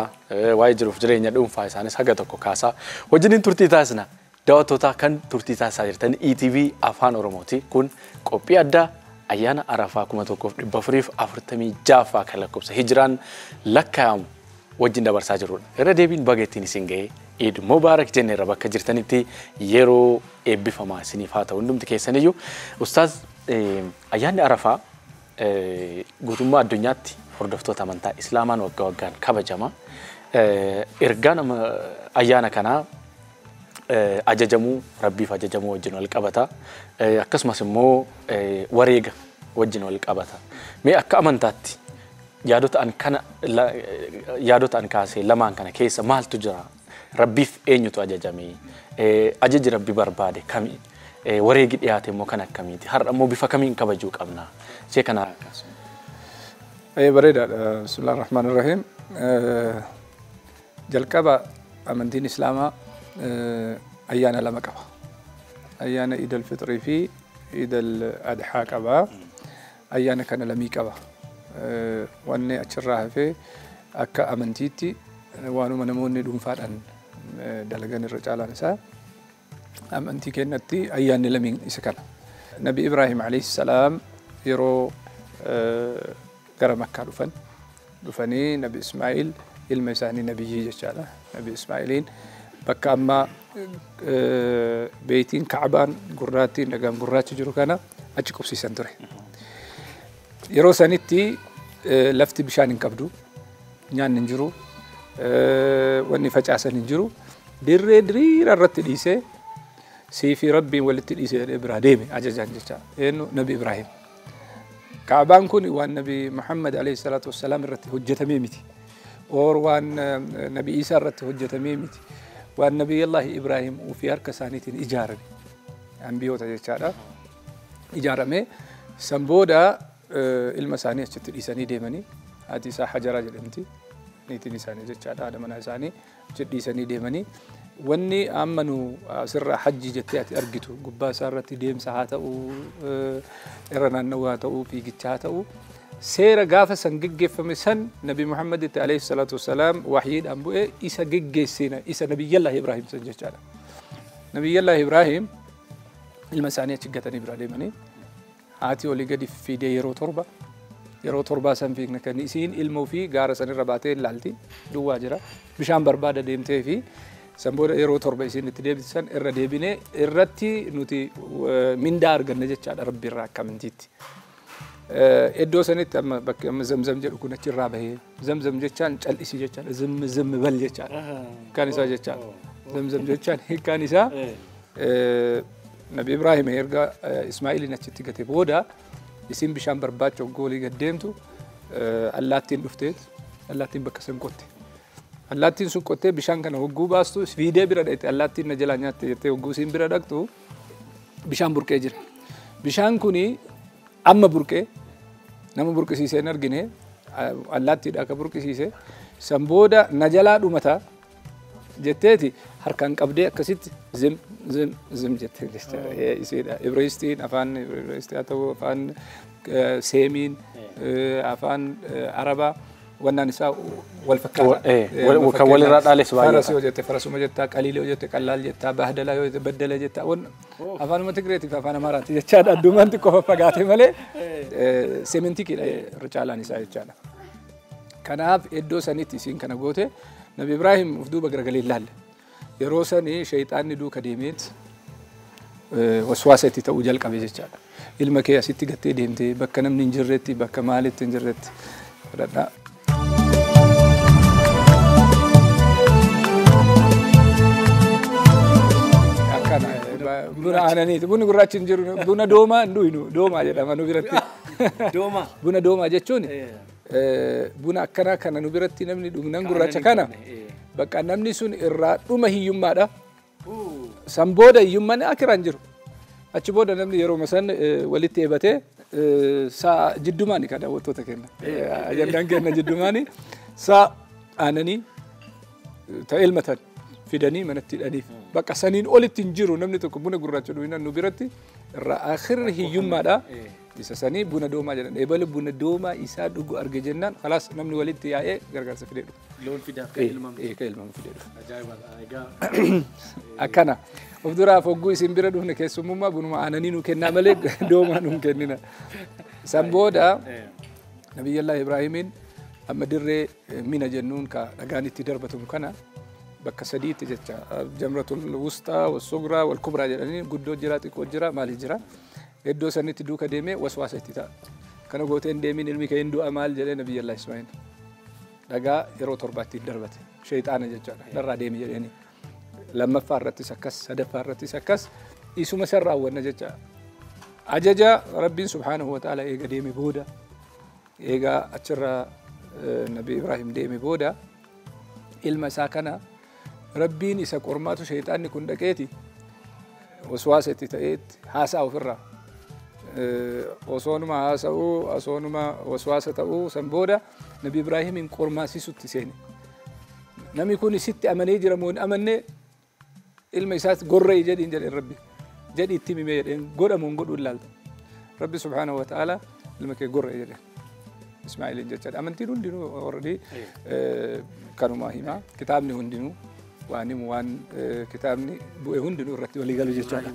waa'ee jiruuf jireenya dhuunfaa isaanis haga tokko kaasaa wajjiniin turtii taasisna. Daawwattoota kan turtii taasisaa jirtan ETV Afaan Oromooti. Kun qophii addaa ayyaana Arafaa 1446 kan lakkoofsa hijiraan lakkaa'amu wajjin dabarsaa jirrudha. Irra deebiin baga ittiin isin ga'e Eid Mubaarak jenneerra bakka jirtanitti yeroo eebbifamaa isiniif haa ta'u hundumti keessaniyyuu. Ustaaz, ayyaanni Arafaa guutummaa addunyaatti hordoftoota amantaa Islaamaan waggaa waggaan kabajama. Ergaan ayyaana kanaa ajajamuu rabbiif ajajamuu wajjin wal qabata. Akkasumas immoo wareega wajjin wal qabata. Mee akka amantaatti yaadota an kaasee lamaan kana keessa maaltu jira? Rabbiif eenyutu ajajame? Ajaji rabbi barbaade kami? Wareegi dhiyaate immoo kan akkamiiti? Har'a immoo bifa kamiin kabajuu qabna? Ishee kana akkasuma. Bareedaadha. Bismillahir Rahmanir Rahiim. Jalqaba amantiin Islaamaa ayyaana lama qaba. Ayyaana Iid al-Fitrii fi Iid al-Adhaa qaba. Ayyaana kana lamii qaba. Wanni achirraa hafee akka amantiitti waanuma namoonni dhuunfaadhaan dalagan irra caalaan isaa amantii keenyatti ayyaanni lamiin isa kana. Nabi Ibrahim alayhi salaam yeroo gara Makkaa dhufanii Nabi Ismaa'il ilma isaanii nabiyyii jechaadha. Nabi Ismaa'iliin bakka amma beeytiin Ka'abaan gurraattiin dhagaan gurraachi jiru kana achi qubsiisan ture. Yeroo sanitti lafti bishaan hin qabdu, nyaanni hin jiru, wanni facaasan hin jiru. Dirree diriira irratti dhiisee siifi rabbiin walitti dhiisee jedhee biraa deeme ajajaan jecha. Eenyu Nabi Ibrahim. Ka'abaan kun waan Nabi Muhammad alayhi salaatu wassalaam irratti hojjetamee miti. Or waan Nabi Isaa irratti hojjetamee miti. Waan Nabiyyallahi Ibrahim ofii harka isaaniitiin ijaarame. Ambiyoota jechaadha. Ijaarame san booda ilma isaanii achitti dhiisanii deemanii haati isaa Hajaraa jedhamti. Niitiin isaanii jechaadha haadha manaa isaanii achitti dhiisanii deemanii wanni amma nu asirraa hajji jettee ati argitu gubbaa isaa irratti deemsa haa ta'u irra naanna'uu haa ta'u fiigicha haa ta'u seera gaafa san geggeeffame san Nabi Muhammaditti alayhi salaatu wassalaam wahyiidhaan bu'ee isa geggeessina isa Nabiyyallahi Ibrahim san jechaadha. Nabiyyallahi Ibrahim ilma isaanii achi gatanii biraa deemanii haati olii gadi fiidee yeroo torbaa san fiigna kan isiin ilma ofii gaara sanirra baatee ilaalti duwwaa jira bishaan barbaada deemtee fi san booda yeroo torba isiin itti deebiti san irra deebinee irratti nuti mindaa arganna jechaadha rabbi irraa akka amantiitti. Iddoo sanitti amma bakki amma zamzam jedhu kun achirraa bahee zamzam jechaan cal'isii jechaadha zim zim bal jechaadha hiikkaan isaa jechaadha zamzam jechaan hiikkaan isaa Nabi Ibrahim erga Ismaa'iliin achitti gate booda isin bishaan barbaacha goolii gad deemtu allaattiin dhufteet allaattiin bakka san qotte. Allaattiin sun qottee bishaan kana hogguu baastu fiidee bira dhaqxe allaattiin na jalaa nyaatte jettee hogguu isiin bira dhaqxu bishaan burqee jira. Bishaan kuni amma burqee nama burqisiisee hin argine allaattiidha akka burqisiise san booda na jalaa dhumataa jetteeti harkaan qabdee akkasitti zim zim zim jettee jechaadha. Isiidha. Ibraayistiin afaan Ibraayistii haa ta'u afaan Seemiin afaan Arabaa wannaan isaa wal fakkaata. Kan walirraa dhaales baay'ee. Faras yoo jette farasuma jettaa, qaliila yoo jette qallaal jettaa, bahdalaa yoo jette baddala jettaa. Afaanuma Tigreetiif afaan Amaaraati jechaadha. Addumaan xiqqoo faffagaate malee seemantikiidha irra caalaan isaa jechaadha. Kanaaf iddoo sanitti isiin kana goote Nabi Ibrahim of duuba garagalee ilaalle. Yeroo sanii shayxaanni duuka deemeet waswaasa itti ta'uu jalqabe jechaadha. Ilma kee asitti gattee deemtee bakka namni hin jirretti bakka maalitti hin jirretti fudhadhaa. Akkana buna aananiiti. Bunni gurraachi hin jiru. Buna doomaa hin dhuynu. Doomaa jedhama nu biratti. Doomaa. Buna doomaa jechuun buna akkanaa kana nu biratti namni dhugnan gurraacha kana bakka namni sun irraa dhuma hiyyummaadha. San booda hiyyummaan akiraan jiru. Achi booda namni yeroo san walitti eebatee sa'a jiddumaani kan daawwattoota kenna. Ajandaan kenna jiddumaani sa'a aananii ta elmatan fidanii manatti hidhaniif. Bakka saniin olitti hin jiru namni tokko buna gurraacha dhuginaan nu biratti irraa akhirri hiyyummaadha. Isa sanii buna doomaa jedhan. Ebala buna doomaa isaa dhugu arge jennaan khalaas namni walitti yaa'ee gargaarsa fidee dhufu. Loon fidaaf kan ilmamu. Kan ilmamu fidee dhufu. Ajaa'iba! Egaa Akkana. Of duraaf hogguu isin bira dhufne keessummummaa bunuma aananii nu kennaa malee doomaa nu hin kennina. San booda Nabiyyallah Ibraahimiin amma dirree Mina jennuun ka dhagaan itti darbatamu kana bakka sadiitti jecha jamratul wusxaa, wassuguraa, wal kubraa jedhanii guddoo jira, xiqqoo jira, maali jira. Iddoo sanitti duuka deemee waswaasa itti ta'a. Kana gootee hin deemin ilmi kee hin du'a maal jedhee Nabiyyallah Ismaa'il. Dhagaa yeroo torbaatti darbate. Sheexaana jechaadha. Dharraa deemi jedheeni. Lammaffaa irrattis akkas, sadaffaa irrattis akkas, isuma san raawwanna jecha. Ajaja Rabbiin subhaanahu wa ta'ala eega deeme booda, eega achirraa Nabi Ibraahim deeme booda ilma isaa kana Rabbiin isa qormaatu sheexaanni kun dhaqeeti waswaasa itti ta'eetti haasa'a ofirraa. Osoonuma haasa'uu, osoonuma waswaasa ta'uu san booda Nabi Ibraahimiin qormaasisutti seene. Namni kun sitti amanee jira moo hin amanne ilma isaas gorra'i jedhiin jedheen Rabbi. Jedhi itti himee jedheen godhamu hin godhu ilaalta. Rabbi subhaanahu wa ta'ala ilma kee gorra'i jedheen. Ismaa'iliin jechaadha. Amantiin hundinuu already kanuma hima. Kitaabni hundinuu waan himu waan kitaabni bu'e hundinuu irratti walii galu jechaadha.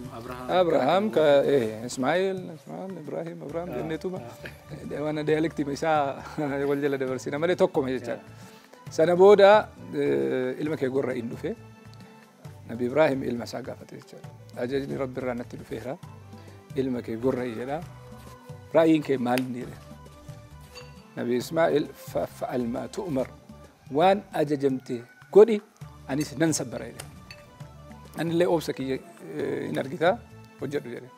Abrahaam ka Ismaa'il, Ismaa'il, Ibraahim, Abrahaam jenneetuma waan diyaalektii isaa wal jala dabarsina malee tokkoma jechaadha. Sana booda ilma kee gorra'iin dhufe. Nabi Ibraahim ilma isaa gaafate jechaadha. Ajajni Rabbi irraa natti dhufeera. Ilma kee gorra'i jedha. Ra'yiin kee maal inni jedhe. Nabi Ismaa'il fa'al maa tu'mar waan ajajamte godhi anis nan sabbara jedhe. Anillee obsa kiyya hin argitaa hojjedhu jedhe.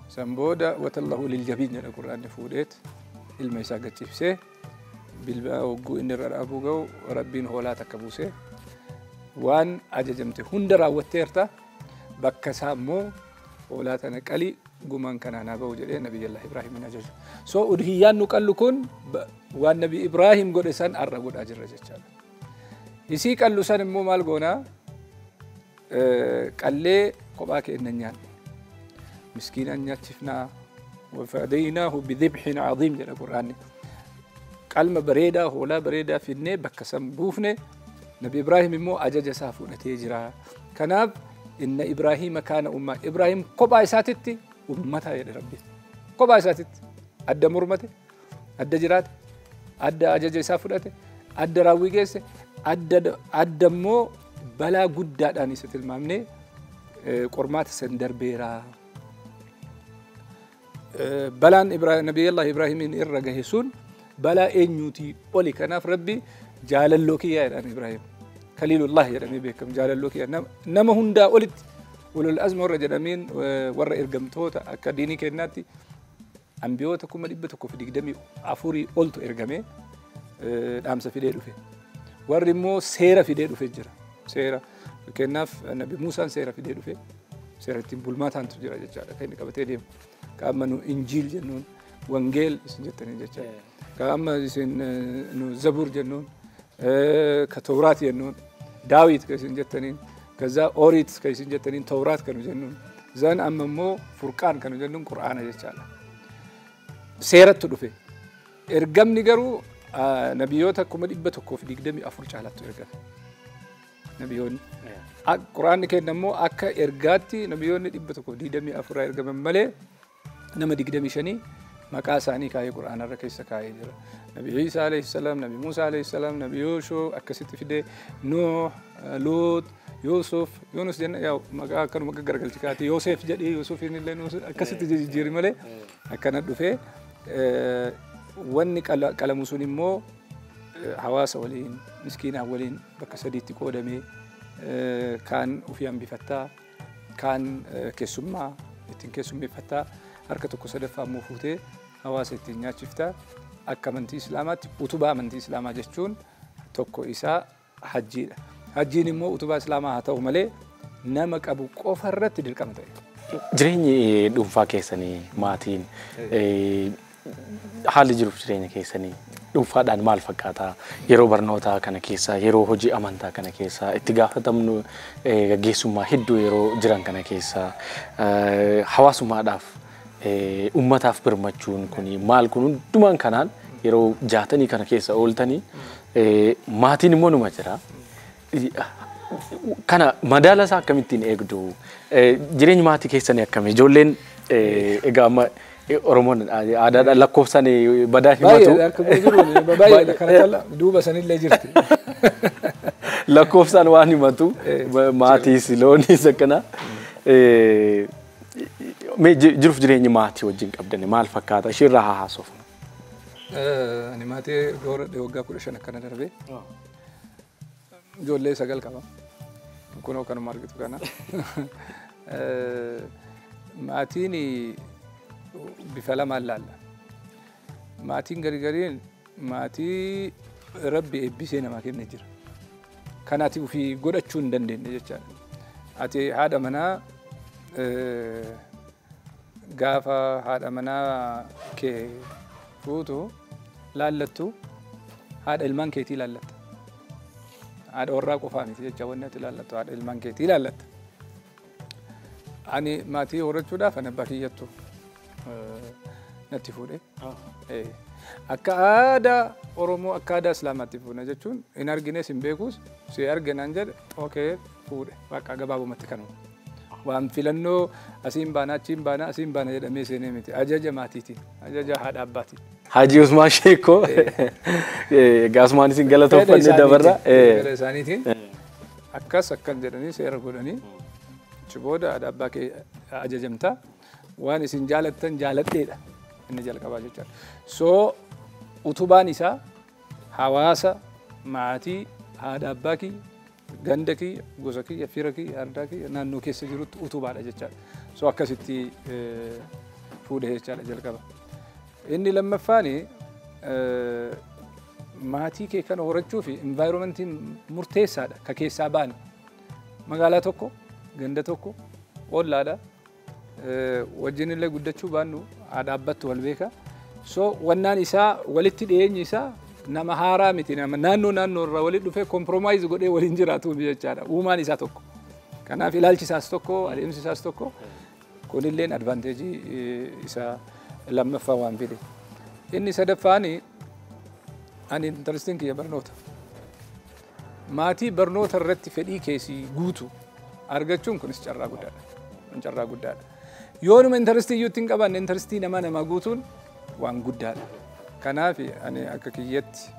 San booda watallahu liljabiin jedha Qur'aanni fuudheet ilma isaa gachiifsee bilbila hogguu inni irra dhaabuu ga'u Rabbiin hoolaa takka buusee waan ajajamte hunda raawwatteerta bakka isaa immoo hoolaa tana qalii gumaan kanaan haa ba'u jedhee Nabiyyallah Ibraahimin ajaja. So udhiyyaan nu qallu kun waan Nabi Ibraahim godhe san arra godhaa jirra jechaadha. Isii qallu san immoo maal goonaa? Qallee kophaa keenya nyaanne. Miskiinaan nyaachifnaa. Wafadaynaahu bidhibhin cadiim jedha Qur'aanni. Qalma bareedaa hoolaa bareedaa finnee bakka san buufne Nabi Ibraahim immoo ajaja isaa fudhatee jira. Kanaaf inna Ibraahiima kaana ummaa. Ibraahim kophaa isaatitti ummata jedhe Rabbi. Kophaa isaatitti adda mormate, adda jiraate, adda ajaja isaa fudhate, adda raawwii geesse, adda immoo balaa guddaadhaan isa tilmaamnee qormaata san darbeera. Balaan Nabiyyallah Ibraahimiin irra gahe sun balaa eenyuutii oli. Kanaaf Rabbi jaalalloo kiyyaa jedhaan Ibraahim. Kaliilullah jedhamee beekama jaalalloo kiyyaa. Nama hundaa olitti ulul azma warra jedhameen warra ergamtoota akka diinii kennaatti ambiyoota 124 oltu ergamee dhaamsa fidee dhufe. Warri immoo seera fidee dhufe jira. Seera fakkeenyaaf Nabi Muusaan seera fidee dhufe. Seera ittiin bulmaataantu jira jechaadha kan inni qabatee deemu. Ka amma nu Injiil jennuun, Wangeel isin jettanii jechaadha. Ka amma isin nu Zabuur jennuun, ka Tawraat jennuun, Daawit ka isin jettaniin, kaza Ooriit ka isin jettaniin, Tawraat kan nu jennuun. Zan amma immoo Furqaan kan nu jennuun Qur'aana jechaadha. Seerattu dhufe. Ergamni garuu nabiyyoota 124 caalattu ergame. Nabiyyoonni. Qur'aanni kenna immoo akka ergaatti nabiyyoonni 124 ergaman malee nama 25 maqaa isaanii kaayee Qur'aanarra keessa kaayee jira. Nabi Iisaa alayhi salaam, Nabi Muusaa alayhi salaam, Nabi Yooshoo akkasitti fidee Nuuh, Luut, Yuusuf, Yunus jenna yaa maqaa akkanuma garagalchi kaati Yoosef jedhee Yuusufiin illee akkasitti jijjiiri malee akkana dhufee wanni qalamu sun immoo hawaasa waliin miskiinaa waliin bakka sadiitti qoodamee kaan ofii hambifattaa kaan keessummaa ittiin keessummeeffattaa harka tokko sadaffaa immoo fuutee hawaasa ittiin nyaachiftaa. Akka amantii Islaamaatti utubaa amantii Islaamaa jechuun tokko isaa hajjiidha. Hajjiin immoo utubaa Islaamaa haa ta'u malee nama qabu qofa irratti dirqama ta'e. Jireenyi dhuunfaa keessanii maatiin haalli jiruuf jireenya keessanii dhuunfaadhaan maal fakkaata? Yeroo barnootaa kana keessa, yeroo hojii amantaa kana keessa, itti gaafatamnu gaggeessummaa hedduu yeroo jiran kana keessa hawaasummaadhaaf uummataaf birmachuun kuni maal kun hundumaan kanaan yeroo jaatanii kana keessa ooltanii maatiin immoo numa jira. Kana madaala isaa akkamittiin eegdu? Jireenyi maatii keessanii akkami? Ijoolleen egaa amma Oromoon aadaadhaan lakkoofsaan badaa himatu. Baay'ee akka jiru baay'ee kana cala duuba sanillee jirti. Lakkoofsaan waan himatu maatiis loonis akkana. Mee jiruuf jireenyi maatii wajjin qabdan maal fakkaata? Isheerraa haa haasofnu. Ani maatii horadhe waggaa 15 akkana darbee. Ijoollee 9 qaba. Kunoo kanuma argitu kana. Maatiin bifa lamaan laalla. Maatiin garigariin maatii Rabbi eebbisee namaa kenne jira. Kan ati ofii godhachuu hin dandeenye jechaadha. Ati haadha manaa gaafa haadha manaa kee fuutu laallattu haadha ilmaan keetii laallatta. Haadha warraa qofaa miti jecha wanni ati laallattu haadha ilmaan keetii laallatta. Ani maatii horachuudhaaf ani abbaa kiyyattu natti fuudhe. Akka aadaa Oromoo akka aadaa Islaamaatti fuudhe jechuun hin argines hin beekus si arge naan jedhe okee fuudhe bakka gabaabumatti kanuma. Waan filannoo asiin baana achiin baana asiin baana jedhamee seenee miti ajaja maatiitiin ajaja haadha abbaatiin. Haji Usmaan Sheekoo egaa Usmaan isin galatooffanne dabarra. Fedha isaaniitiin akkas akkan jedhanii seera godhanii achi booda haadha abbaa kee ajajamta waan isin jaalattan jaaladheedha inni jalqabaa jechaadha. So utubaan isaa hawaasa maatii haadha abbaa kiyya ganda kiyya gosa kiyya fira kiyya ardaa kiyya naannoo keessa jirutti utubaadha jechaadha. So akkasitti fuudhe jechaadha jalqaba. Inni lammaffaan maatii kee kana horachuu fi environmentiin murteessaadha ka keessaa baane. Magaalaa tokko ganda tokko ollaadha. Wajjin illee guddachuu baannu haadha abbattu wal beeka. So wannaan isaa walitti dhiyeenyi isaa nama haaraa miti nama naannoo naannoo irraa walitti dhufee compromise godhee waliin jiraatu jechaadha. Uumaan isaa tokko. Kanaaf ilaalchi isaas tokko adeemsi isaas tokko kunilleen advanteejii isaa lammaffaa waan fide. Inni sadaffaan ani intarestiin kiyya barnoota. Maatii barnoota irratti fedhii keessi guutu argachuun kunis carraa guddaadha. Carraa guddaadha. Yoonuma intarestii iyyuu ittiin qabaanne intarestii nama namaa guutuun waan guddaadha. Kanaaf ani akka kiyyatti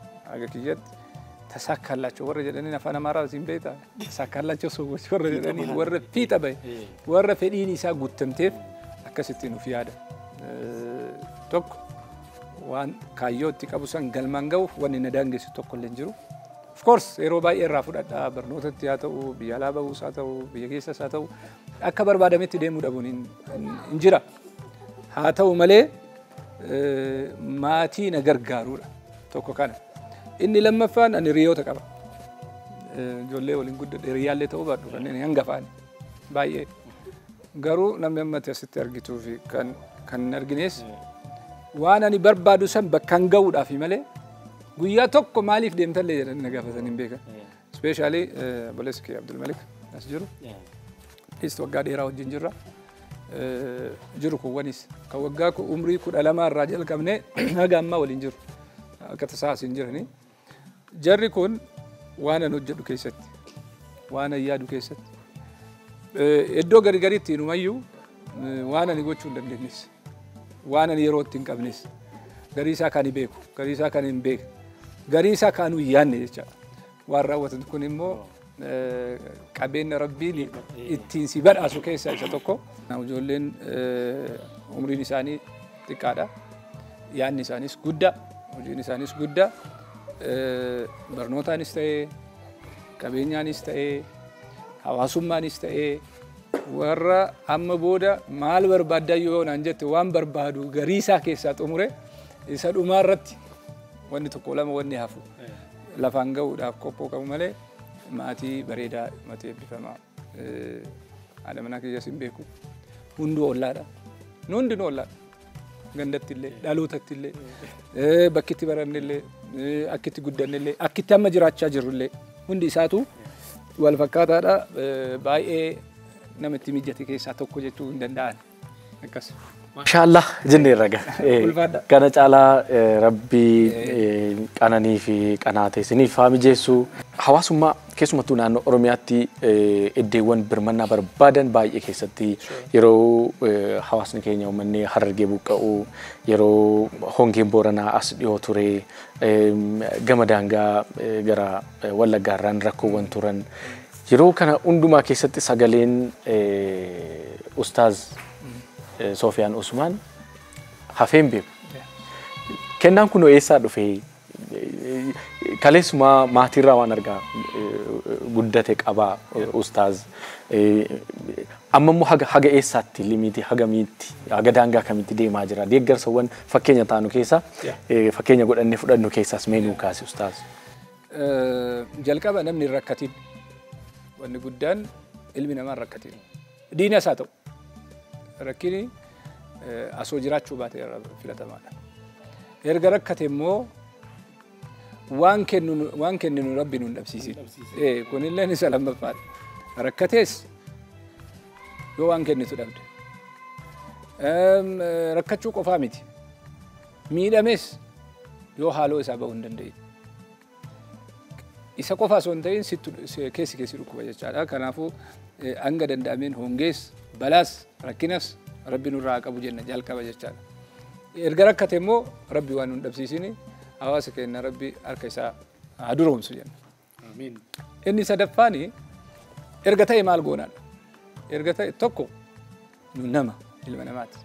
ተሳካላቸው warra jedhanii afaan Amaaraa siin beektaa ተሳካላቸው ሰዎች warra jedhanii warra fiixa bahe warra fedhiin isaa guutamteef akkasittiin of yaada. Tokko waan kaayyoo itti qabu san galmaan ga'uuf wanni na daangessu tokko illee hin jiru. Of course yeroo baay'ee irraa fudhadha barnootatti haa ta'u biyya alaa bahuus haa ta'u biyya keessas haa ta'u akka barbaadametti deemuu dhabuun hin jira. Haa ta'u malee maatii na gargaaruudha tokko kana. Inni lammaffaan ani hiriyoota qaba. Ijoollee waliin guddadhe hiriyaallee ta'uu baadhu kanneen hangafaan baay'ee. Garuu namni ammatti asitti argituu fi kan hin argines waan ani barbaadu san bakkaan ga'uudhaaf malee guyyaa tokko maaliif deemtallee jedhanii na gaafatan hin beekan. Ispeeshaalii obboleessi kiyya Abdulmalik as jiru. Is waggaa dheeraa wajjin jirra. Jiru kuwwanis kan waggaa umrii 12 irraa jalqabnee haga ammaa waliin jiru. Akka tasaa as hin jirani. Jarri kun waan an hojjedhu keessatti waan an yaadu keessatti iddoo gari gariitti inumayyuu waan ani gochuu hin dandeenyes waan ani yeroo itti hin qabnes garii isaa kan beeku garii isaa kan hin beekne garii isaa kan hin yaadne jechaadha. Waan raawwatan kun immoo qabeenya Rabbiin ittiin si badhaasu keessaa isa tokko. Ijoolleen umriin isaanii xiqqaadha. Yaadni isaanis guddaa, hojiin isaanis guddaa. Barnootaanis ta'ee, qabeenyaanis ta'ee, hawaasummaanis ta'ee warra amma booda maal barbaaddaa yoo naan jette waan barbaadu garii isaa keessaa xumure isa dhumaa irratti wanni tokko lama wanni hafu lafaan ga'uudhaaf qophoo qabu malee maatii bareedaa maatii eebbifamaa haadha manaa kiyyas hin beeku Hunduu ollaadha. Nu hundinuu ollaadha. Gandatti illee, dhalootatti illee, bakkitti baranne illee, akkitti guddanne illee, akkitti amma jiraachaa jirru illee hundi isaatu wal fakkaataadha. Baay'ee namatti mijate keessaa tokko jechuu hin danda'an. Akkas. Maashaallah jenneerra gaa. Ulfaadha. Kana caalaa Rabbii qananii fi qanaate isiniif haa mijeessu. Hawaasummaa keessumattuu naannoo Oromiyaatti iddoowwan birmannaa barbaadan baay'ee keessatti yeroo hawaasni keenya uummanni Harargee buqqa'u, yeroo hongeen Booranaa as dhiyoo ture, gama daangaa gara Wallaggaarraan rakkoowwan turan. Yeroo kana hundumaa keessatti sagaleen Ustaaz Soofiyaan Usmaan hafee hin beeku. Kennaan kun eessaa dhufe? Kaleessumaa maatiirraa waan argaa guddate qabaa Ustaaz. Amma immoo haga eessaatti limiitii hagamiitti haga daangaa kamitti deemaa jira? Deeggarsawwan fakkeenya taanu keessaa fakkeenya godhannee fudhannu keessaas mee nuu kaasi Ustaaz. Jalqaba namni hin rakkatin. Wanni guddaan ilmi namaa hin rakkatin. Diina isaa ta'u. Rakkini asoo jiraachuu baate filatamaadha. Erga rakkate immoo waan kenninu Rabbi nu hin dhabsiisin. Kunillee isa lammaffaadha. Rakkatees yoo waan kennitu dhabde. Rakkachuu qofaa miti. Miidhames yoo haaloo isaa bahuu hin danda'in. Isa qofa osoo hin ta'in keessi keessi dhukkuba jechaadha. Kanaafuu hanga danda'ameen hongees, balaas, rakkinas Rabbi nurraa haa qabu jenna jalqaba jechaadha. Erga rakkate immoo Rabbi waan nu hin dhabsiisini hawaasa keenya Rabbi harka isaa haa duroomsu jenna. Inni sadaffaani erga ta'e maal goonaadha? Erga ta'e tokko nu nama ilma namaati.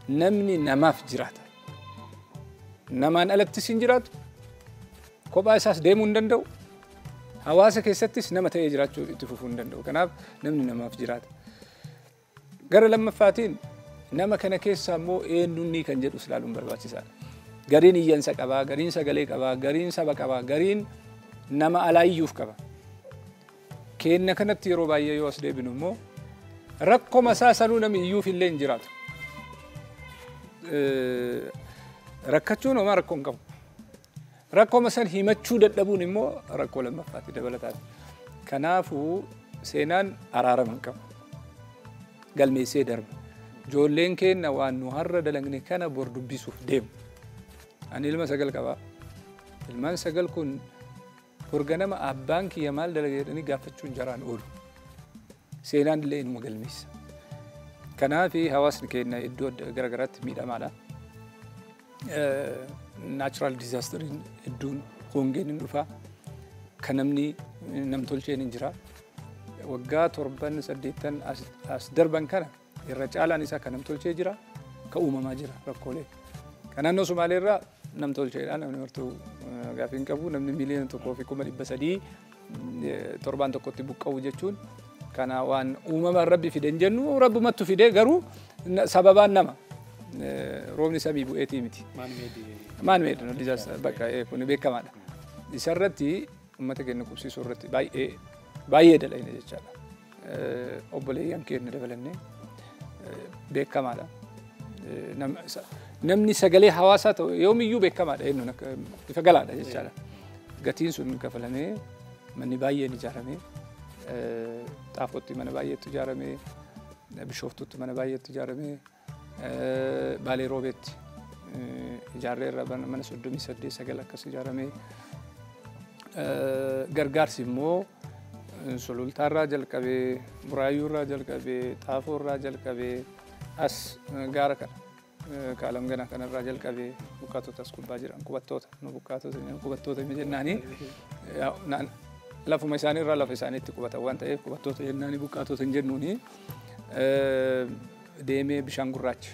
Namni namaaf jiraata. Namaan alattis hin jiraatu. Kophaa isaas deemuu hin danda'u. Hawaasa keessattis nama ta'ee jiraachuu itti fufuu hin danda'u. Kanaaf namni namaaf jiraata. Gara lammaffaatiin nama kana keessaa immoo eenyuun kan jedhus ilaaluun barbaachisaadha. Gariin iyyansa qabaa, gariin sagalee qabaa, gariin saba qabaa, gariin nama alaayyuuf qaba. Kenna kanatti yeroo baay'ee yoo as deebinu immoo rakkoo isaa sanuu namni iyyuuf illee hin jiraatu. Rakkachuun homaa rakkoo hin qabu. Rakkoo san himachuu dadhabuun immoo rakkoo lammaffaatti dabalataati. Kanaafuu seenaan araarama hin qabu. Galmeessee darba. Ijoolleen keenya waan nu har'a dalagne kana bor dubbisuuf deemu. Ani ilma 9 qaba. Ilmaan 9 kun bor ganama abbaan kiyya maal dalage jedhanii gaafachuun jaraan oolu. Seenaan illee inuma galmeessa. Kanaaf hawaasni keenya iddoo garaagaraatti miidhamaadha. Natural disaster hedduun hongeen hin dhufa. Kan namni namtolcheen hin jira. Waggaa 7 8 as darban kana irra caalaan isaa kan namtolchee jira, kan uumamaa jira rakkoolee. Kan naannoo Somaaleerraa namtolcheedha. Namni martuu gaafii hin qabu. Namni 1,300,000 torbaan tokkotti buqqa'u jechuun kana waan uumamaan Rabbi fide hin jennu Rabbumattu fide garuu sababaan nama. Roobni samii bu'eetii miti. Man made no disaster bakka kun beekamaadha. Isarratti uummata keenya qubsiisuu irratti baay'ee baay'ee dalagna jechaadha. Obboleeyyan keenya dabalannee beekamaadha. Namni sagalee hawaasaa ta'u yoomiyyuu beekamaadha eenyuun akka ifa galaadha jechaadha. Gatiin sun kafalamee manni baay'een ijaaramee Xaafootti mana baay'eetu ijaaramee Bishooftuutti mana baay'eetu ijaaramee Baalee Roobeetti ijaarreerra mana 38 9 akkas ijaaramee gargaarsi immoo Sulultaarraa jalqabee Buraayyuurraa jalqabee Xaafoorraa jalqabee as gaara kana Kaalam ganaa kanarraa jalqabee buqqaatota as gubbaa jiran qubattoota nu buqqaatota qubattoota jennaanii lafuma isaaniirraa lafa isaaniitti qubatan waan ta'eef qubattoota jennaanii buqqaatota hin jennuuni deemee bishaan gurraacha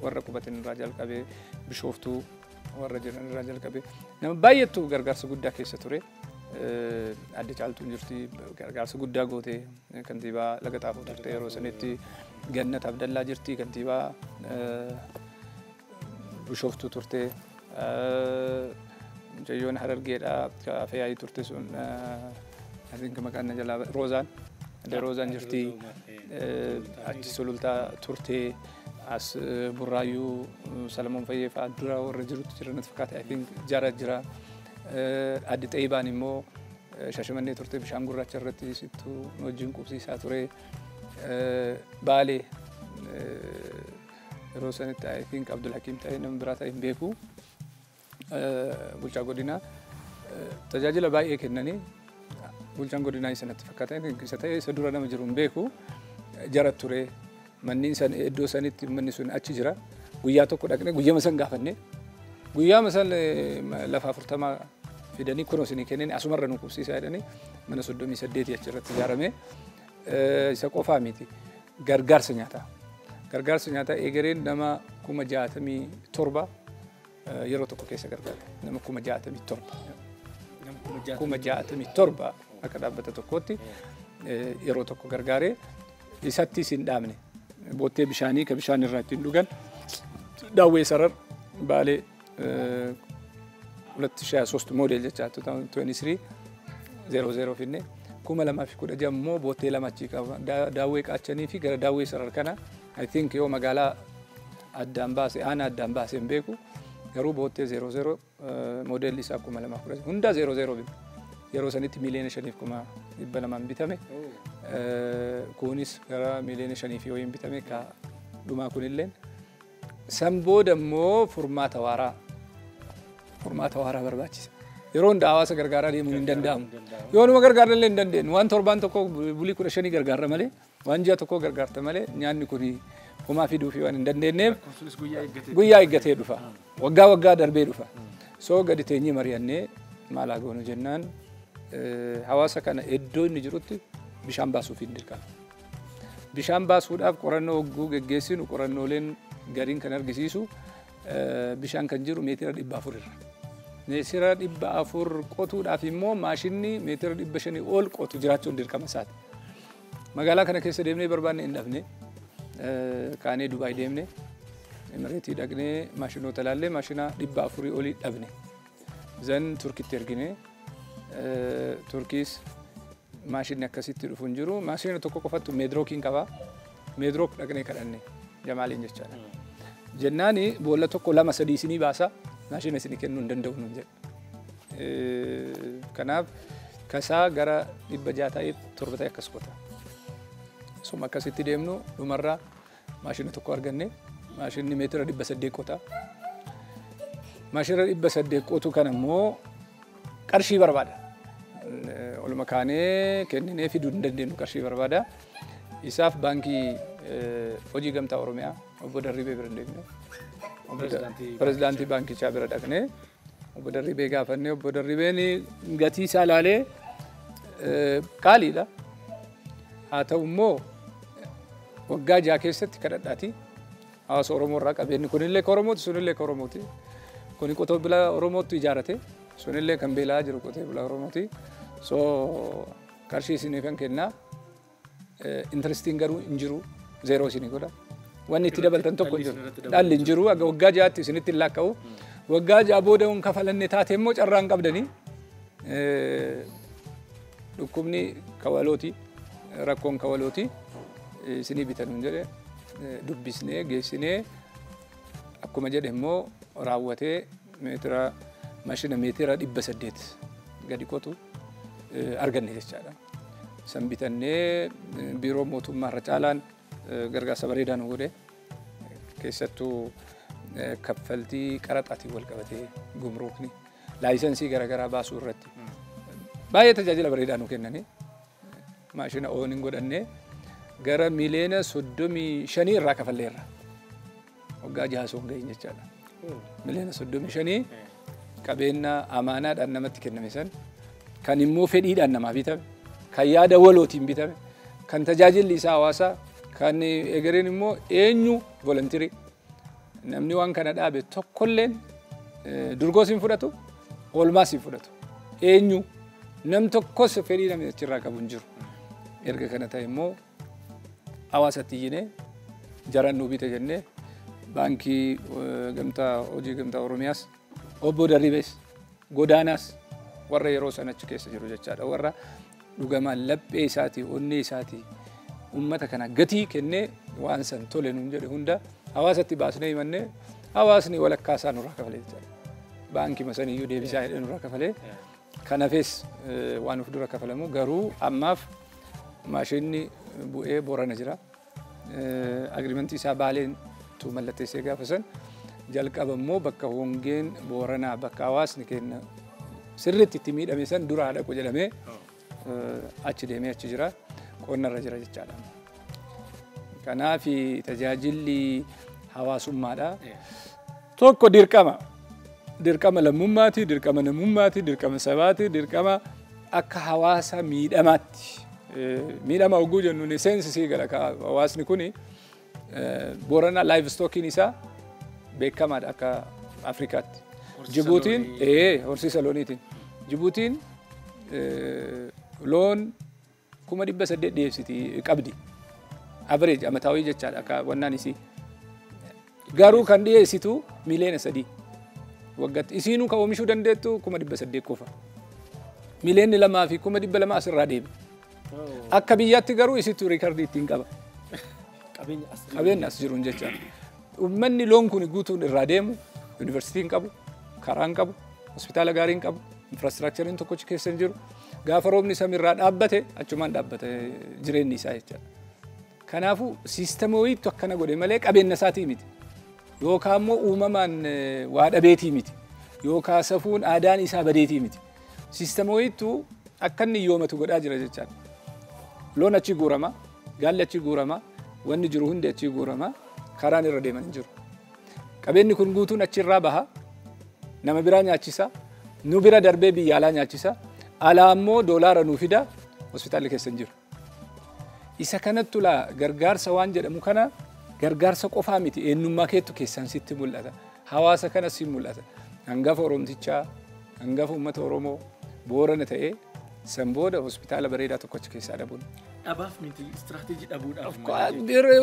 warra qubatan irraa jalqabee Bishooftuu warra jiran irraa jalqabee nama baay'eetu gargaarsa guddaa keessa ture. Adde Caaltuun jirti gargaarsa guddaa goote kantiibaa Laga Xaafoo turte yeroo sanitti Gannat Abdallaa jirti kantiibaa Bishooftuu turte Mucayyoon Harargeedha Afeyaayii turte sun I think maqaan na jalaa Roozaan Adde Roozaan jirti. Achi Sulultaa turtee, as Burraayyuu Salamoon Fayyee fa'aa dura warra jirutu jira natti fakkaata. I think jara jira. Addi Xayyibaan immoo Shashamannee turte, bishaan gurraacha irratti sittuu wajjin qubsiisaa ture. Baalee yeroo sanitti I think Abdul Hakiim ta'ee, nama biraa ta'e hin beeku. Bulchaa godinaa tajaajila baay'ee kennanii, bulchaan godinaa isa natti fakkaata. Isa ta'e isa dura nama jiru hin beeku. Jara ture. Manni san iddoo sanitti manni sun achi jira. Guyyaa tokko dhaqnee guyyama san gaafanne. Guyyaama san lafa 40 fidanii, kunoo isinii kenneen, asumarra nu qubsiisaa jedhanii, mana 38 achirratti ijaarame. Isa qofaa miti. Gargaarsa nyaataa. Gargaarsa nyaataa egereen nama 67,000 yeroo tokko keessa gargaara. Nama 67,000. 67,000 akka dhaabbata tokkootti yeroo tokko gargaaree isattis hin dhaabne. Boottee bishaanii ka bishaan irraa ittiin dhugan Daawwee Sarar Baalee 2023 model jecha 2023 00 finne. 2016 immoo boottee lama achii qaba. Daawwee Qaachanii fi gara Daawwee Sarar kana, I think yoo magaalaa addaan baase, aanaa addaan baase hin beeku, garuu boottee 00 moodelli isaa 2010 hunda 00 bite. Yeroo sanitti 5,200,000 bitame. Kunis gara 5 miiliyoona fi wayiin bitame ka dhumaa kunilleen. San booda immoo furmaata waaraa barbaachisa. Yeroo hunda hawaasa gargaaraa deemuun hin danda'amu. Yoo numa gargaarra illee hin dandeenyu. Waan torbaan tokko, bulii 15 gargaarra malee, waan ji'a tokko gargaarta malee, nyaanni kun homaa fiduu fi waan hin dandeenyeef guyyaa eeggatee dhufa. Waggaa waggaa darbee dhufa. So gadi teenyee mari'annee maal haa goonu jennaan, hawaasa kana iddoo inni jirutti bishaan baasuuf hin dirqama. Bishaan baasuudhaaf qorannoo hogguu geggeessinu, qorannooleen gariin kan argisiisu bishaan kan jiru meetira 400 irra. Meetira 400 qotuudhaaf immoo maashinni meetira 500 ol qotu jiraachuun dirqama isaati. Magaalaa kana keessa deemnee barbaanne hin dhabne. Kaanee Dubaay deemne. Emireetii dhaqnee maashinoota ilaallee maashina 400 olii dhabne. Zan Turkitti ergine. Turkiis maashinni akkasitti dhufu hin jiru. Maashina tokko qofattu Meedrookiin qaba. Meedrook dhaqnee kadhanne Jamaaliin jechaadha. Jennaani boolla tokko, lama, sadii isinii baasa, maashina isinii kennuu hin danda'u nuun jedhe. Kanaaf kasaa gara 600 ta'ee, 7 ta'e akkas qota. Suma akkasitti deemnu dhumarraa maashina tokko arganne, maashinni meetira 800 qota. Maashina 800 qotu kana immoo qarshii barbaada. Oluma kaanee kenninee fiduu hin dandeenyu, qarshii barbaada. Isaaf baankii hojii gamtaa Oromiyaa obbo Darribee bira deemne. Pirezidaantii baankichaa bira dhaqnee obbo Darribee gaafannee, obbo Darribeen gatii isaa ilaalee qaaliidha. Haa ta'u immoo waggaa 6 keessatti kadhadhaati. Hawaasa Oromoo irraa qabeenyi kunillee ka Oromooti, sunillee ka Oromooti. Kuni qotee bulaa Oromootu ijaarate, sunillee kan beela'aa jiru qotee bulaa Oromooti. So qarshii isinii kan kennaa, interestiin garuu hin jiru, zeeroo isinii godha. Wanni itti dabaltan tokko hin jiru. Dhalli hin jiru, aga waggaa 6tti isinitti hin laakka'u. Waggaa 6 booda hin kafalanne taate immoo carraa hin qabdanii. Dhukkubni kawalooti, rakkoon kawalooti, isinii bitan hin jedhe. Dubbisnee geessinee akkuma jedhe immoo raawwatee meetira maashina meetira 800 gadi qotu arganne jechaadha. San bitannee biiroo mootummaa irra caalaan gargaarsa bareedaa nu godhe, keessattuu kaffaltii qaraxaatiin wal qabatee, gumruukni laayisensii garaagaraa baasuu irratti baay'ee tajaajila bareedaa nu kennanii, maashina oon hin godhanne gara 35 miiliyoona irraa kafalleerra. Waggaa 6 osoo hin gahin jechaadha. 35 miiliyoona qabeenya amaanaadhaan namatti kenname san, kan immoo fedhiidhaan namaa bitame, kan yaada walootiin bitame, kan tajaajilli isaa hawaasaa, kan egereen immoo eenyu volunteer namni waan kana dhaabe tokkolleen durgoos hin fudhatu, oolmaas hin fudhatu. Eenyu nam tokkos fedhii namni achirraa qabu hin jiru. Erga kana ta'e immoo hawaasatti iyyinee jaran nuu bite jennee baankii gamtaa hojii gamtaa Oromiyaas, obbo Darribees, Godaanaas, warra yeroo sana achi keessa jiru jechaadha. Warra dhugamaan laphee isaatii, onnee isaatii Uummata kana gatii kennee waan san tole nuun jedhe hunda hawaasatti baasnee himannee hawaasni walakkaa isaa nurraa kafalee jechaadha. Baankii masaniyyuu deebisaa jedhee nurraa kafalee. Kanaafis waan of dura kafalamu garuu ammaaf maashinni bu'ee Boorana jira. Agriimentii isaa Baaleen tu mallatteessee gaafa san jalqaba immoo bakka hongeen Booranaa bakka hawaasni keenya sirriitti itti miidhame san dura dhaqu jedhamee achi deemee achi jira. Qonnarra jira jechaadha. Kanaaf tajaajilli hawaasummaadha. Tokko dirqama. Dirqama lammummaati, dirqama namummaati, dirqama sabaati, dirqama akka hawaasa miidhamaatti. Miidhama hogguu jennu seensisii gala hawaasni kuni Booranaa livestock iin isaa beekamaadha akka Afrikaatti. Jibuutiin horsiisa looniitiin. Jibuutiin loon 800,000 dhiyeessiti qabdi. Average amataawii jechaadha akka wannaan isii. Garuu kan dhiyeessitu 3 miliyoona waggaatti. Isiinuu kan oomishuu dandeettu 800,000 qofa. 2,200,000 asirraa deema. Akka biyyaatti garuu isittu riikardii ittiin qaba. Qabeenya as jiruun jechaadha. Uummanni loon kun guutuun irraa deemu yuunivarsiitii hin qabu, karaa hin qabu, hospitaala gaarii hin qabu, infrastructure iin tokkochi keessa hin jiru. Gaafa roobni samiirraa dhaabbate achumaan dhaabbate jireenyi isaa jechaadha. Kanaafuu system a wayiitu akkana godhe malee qabeenya isaatii miti. Yookaan immoo uumamaan waa dhabeetii miti. Yookaan safuun aadaan isaa badeetii miti. System a wayiitu akka inni yoomatu godhaa jira jechaadha. Loon achi guurama, gaalli achi guurama, wanni jiru hundi achi guurama, karaan irra deeman hin jiru. Qabeenyi kun guutuun achirraa baha, nama biraa nyaachisa, nu bira darbee biyya alaa nyaachisa, alaa immoo doolaara nuu fida, hospitaalli keessa hin jiru. Isa kanattu laa gargaarsa waan jedhamu kana gargaarsa qofaa miti eenyummaa keettu keessaan sitti mul'ata. Hawaasa kanas si mul'ata. Hangafa Oromtichaa, hangafa uummata Oromoo Boorana ta'ee san booda hospitaala bareedaa tokko achi keessaa dhabuun. Dhabaaf miti istiraateejii dhabuudhaaf.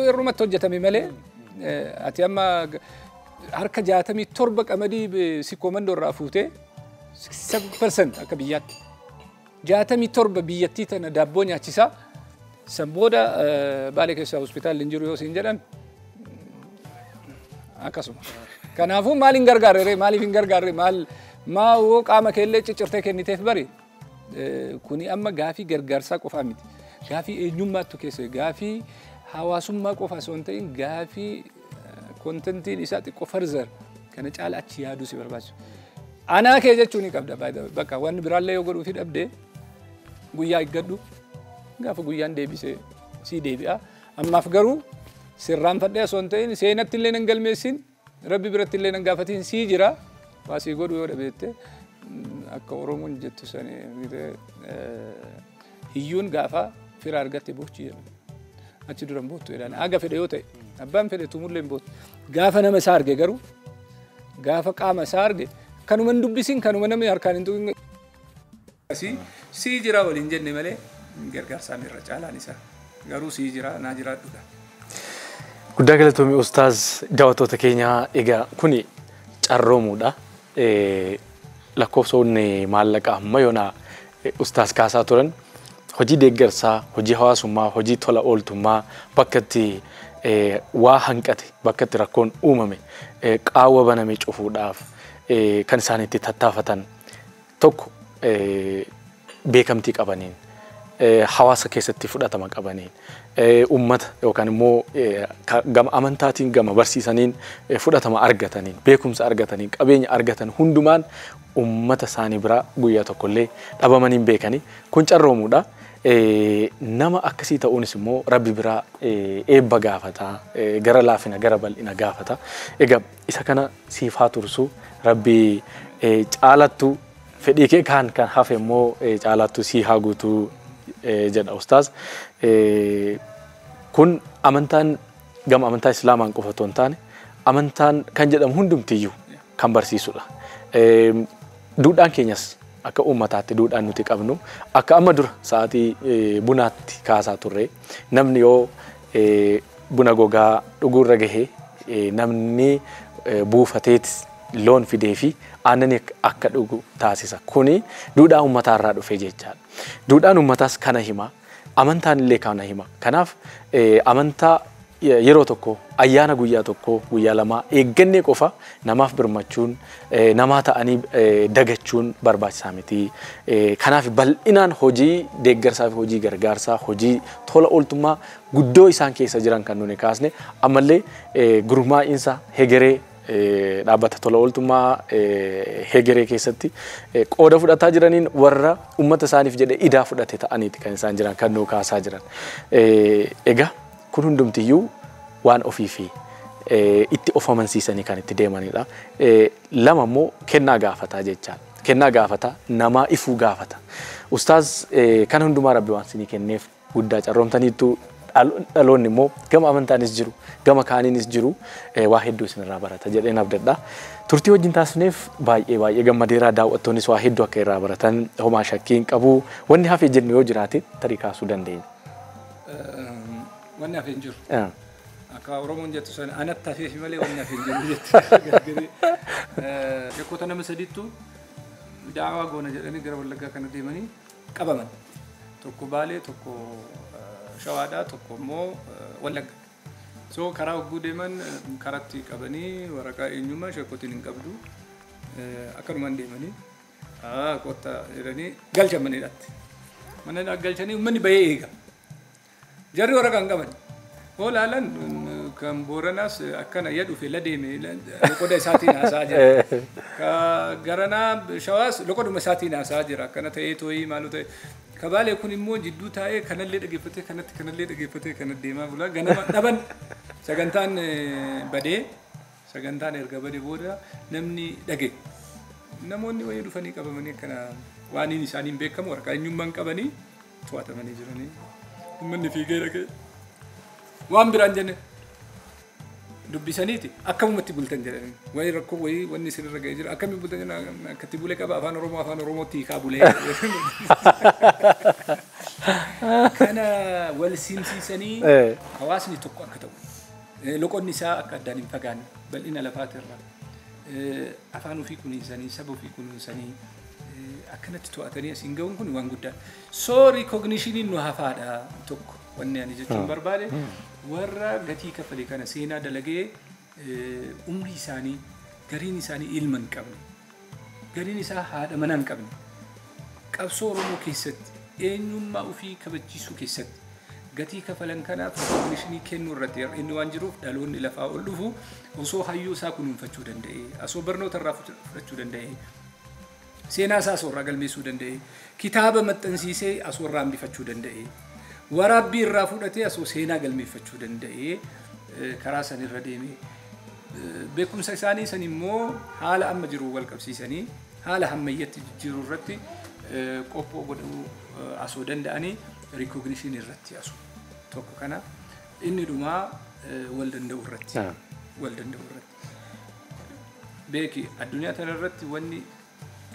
Irrumatti hojjetame malee ati amma harka 67 qamadii Sikkoo Mandoo irraa fuutee 67% akka biyyaatti. 67 biyyattii tana daabboo nyaachisaa san booda Baalee keessaa hospitaalli hin jiru yoo siin jedhan akkasuma. Kanaafuu maal hin gargaarre, maaliif hin gargaarre, maal maa hoo qaama keellee ciccirtee kenniteef bari kuni amma gaafii gargaarsaa qofaa miti. Gaafii eenyummaattu keessa gaafii hawaasummaa qofa osoo hin ta'in gaafii content iin isaa xiqqoo further kana caala achi yaaduu si barbaachisu. Anaa kee jechuu ni qabda bakka wanni biraallee yoo godhuufi dhabde guyyaa eeggadhu gaafa guyyaan deebisee sii deebi'a. Ammaaf garuu sirraanfadhee osoo hin ta'in seenatti illee nan galmeessin rabbi biratti illee nan gaafatin sii jira waa sii godhu yoo dhabeette akka Oromoon jettu sani hiyyuun gaafa fira argatte boochi jedhu. Achi dura hin boottu jedhan aga fedhe yoo ta'e abbaan fedhe tumullee hin boottu. Gaafa nama isaa arge garuu gaafa qaama isaa arge kanuma hin dubbisin kanuma namni harkaan hin tuqin. Sii jira waliin jenne malee gargaarsaan irra caalaan isaa garuu sii jira naa jiraadhudha. Guddaa galatoomii Ustaaz. Daawwattoota keenyaa, egaa kuni carroomuudha. Lakkoofsonni maallaqa amma yoonaa Ustaaz kaasaa turan hojii deeggarsaa, hojii hawaasummaa, hojii tola ooltummaa bakka itti waa hanqate, bakka itti rakkoon uumame, qaawwa baname cufuudhaaf kan isaan itti tattaafatan tokko beekamtii qabaniin, hawaasa keessatti fudhatama qabaniin, uummata yookaan immoo gama amantaatiin gama barsiisaniin fudhatama argataniin, beekumsa argataniin, qabeenya argatan hundumaan uummata isaanii biraa guyyaa tokkollee dhabamaniin beekanii kun carroomuudha. Nama akkasii ta'uunis immoo rabbi biraa eebba gaafata, gara laafina, gara bal'ina gaafata. Egaa isa kana siif haa tursu rabbi, caalattu fedhii kee kan kan hafe immoo caalattu sii haa guutuu jedha ustaaz. Kun amantaan gama amantaa Islaamaan qofa otoo hin taane amantaan kan jedhamu hundumtiyyuu kan barsiisudha. Duudhaan keenyas akka uummataatti duudhaan nuti qabnu akka amma dura sa'aatii bunaatti kaasaa turre namni yoo buna gogaa dhuguurra gahee namni buufateet loon fidee fi aannan akka dhugu taasisa. Kuni duudhaa uummataarraa dhufe jechaadha. Duudhaan uummataas kana hima. Amantaan illee kana hima. Kanaaf amantaa yeroo tokko ayyaana guyyaa tokko guyyaa lama eeggannee qofa namaaf birmachuun namaa ta'anii dagachuun barbaachisaa miti. Kanaaf bal'inaan hojii deeggarsaa fi hojii gargaarsaa hojii tola ooltummaa guddoo isaan keessa jiran kan nuni kaasne ammallee gurmaa'iinsa hegeree dhaabbata tola ooltummaa hegeree keessatti qooda fudhataa jiraniin warra uummata isaaniif jedhee idaa fudhate ta'aniiti kan isaan jiran kan nuu kaasaa jiran. Egaa kun hundumtiyyuu waan ofii fi itti of amansiisanii kan itti deemanidha. Lama immoo kennaa gaafataa jechaadha. Kennaa gaafata, namaa ifuu gaafata. Ustaaz kan hundumaa Rabbi waan isinii kenneef guddaa carroomtaniittu dhaloonni immoo gama amantaanis jiru, gama kaaniinis jiru waa hedduu isinirraa barata jedheen abdadha. Turtii wajjin taasifneef baay'ee baay'ee gammadeeraa daawwattoonnis waa hedduu akka irraa baratan homaa shakkii hin qabu. Wanni hafee jennu yoo jiraate tarii kaasuu dandeenya. Wanni hafee hin jiru. Akka Oromoon jettu sana anatti hafeefi malee wanni hafee hin jiru jetti. Sheekota nama sadiittu daawaa goona jedhanii gara Wallaggaa kana deemanii qabaman. Tokko Baalee, tokko Shawaadhaa, tokko immoo Wallagga. So karaa hogguu deeman karatti qabanii waraqaa eenyummaa sheekotiin hin qabdu. Akkanumaan deemanii qotta jedhanii galchan mana hidhaatti. Mana hidhaa galchanii uummanni bahee eega. Jarri waraqaa hin qaban. Hoo laalan kan Booranaas akkana ya dhufe la deeme loqoda isaatiin haasa'aa jira. Ka garanaa Shawaas loqoduma isaatiin haasa'aa jira. Akkana ta'ee tooyii maaloo ta'e. Ka Baalee kun immoo jidduu taa'ee kanallee dhaggeeffatee kanatti kanallee dhaggeeffatee kanatti deemaa bula. Ganama dhaban sagantaan badee sagantaan erga badee booda namni dhage. Namoonni wayii dhufanii qabamanii akkana waan inni isaaniin beekamu waraqaa eenyummaan qabanii to'atamanii jiranii. Uummanni fiigee dhagee waan biraan jenne dubbisaniiti akkamumatti bultan jedhanii wayii rakkoo wayii wanni isinirra ga'ee jira akkamiin bultan jedhan akkatti bulee qaba afaan Oromoo afaan Oromootti hiikaa bulee. Kana wal simsiisanii hawaasni tokko akka ta'u loqonni isaa akka addaan hin fagaanne bal'ina lafaatirra afaan ofii kunuunsanii saba ofii kunuunsanii akkanatti to'atanii asiin ga'uun kun waan guddaadha. So recognition nu hafaadha tokko wanni ani jechuun barbaade warra gatii kaffalee kana seenaa dalagee umrii isaanii gariin isaanii ilma hin qabne gariin isaa haadha mana hin qabne qabsoo Oromoo keessatti eenyummaa ofii kabachiisuu keessatti gatii kafalan kanaaf recognition kennuu irratti inni waan jiruuf dhaloonni lafaa ol dhufu osoo hayyuu isaa kunuunfachuu danda'e osoo barnoota irraa fudhachuu danda'e seenaa isaa osoo irraa galmeessuu danda'e kitaaba maxxansiisee osoo irraa hambifachuu danda'e waraabbii irraa fudhatee osoo seenaa galmeeffachuu danda'e karaa san irra deeme beekumsa isaanii san immoo haala amma jiru wal qabsiisanii haala ammayyatti jijjiiruu irratti qophoo godhuu osoo danda'anii recognition irratti asu tokko kana inni dhumaa wal danda'u irratti wal danda'u irratti beeki addunyaa tana irratti wanni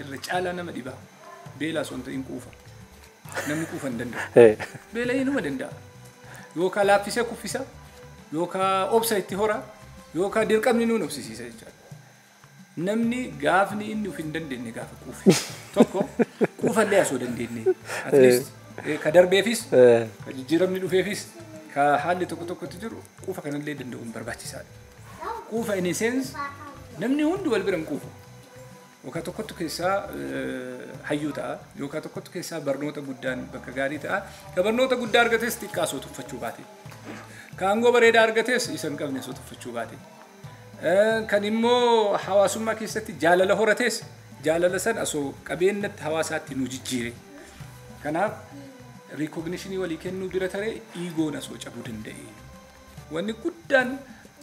irra caalaa nama dhibaa beelaa osoo hin ta'in quufa. Namni quufa hin danda'u. Beela inuma danda'a. Yookaan laaffisee kuffisa, yookaan obsa itti hora, yookaan dirqamni nuun obsisiisa jechaadha. Namni gaafni inni of hin dandeenye gaafa quufe. Tokko quufallee osoo dandeenye. At least ka darbeefis, ka jijjiiramni dhufeefis, ka haalli tokko tokkotti jiru quufa kanallee danda'uun barbaachisaadha. Quufa in a sense namni hundi wal bira hin quufu. Yookaan tokkotu keessaa hayyuu ta'a, yookaan tokkotu keessaa barnoota guddaan bakka gaarii ta'a. Ka barnoota guddaa argates xiqqaa osoo tuffachuu baate. Ka aangoo bareedaa argates isa hin qabne osoo tuffachuu baate. Kan immoo hawaasummaa keessatti jaalala horates jaalala san osoo qabeenyatti hawaasaatti nu jijjiire. Kanaaf recognition walii kennuu bira taree egoon osoo cabuu danda'e. Wanni guddaan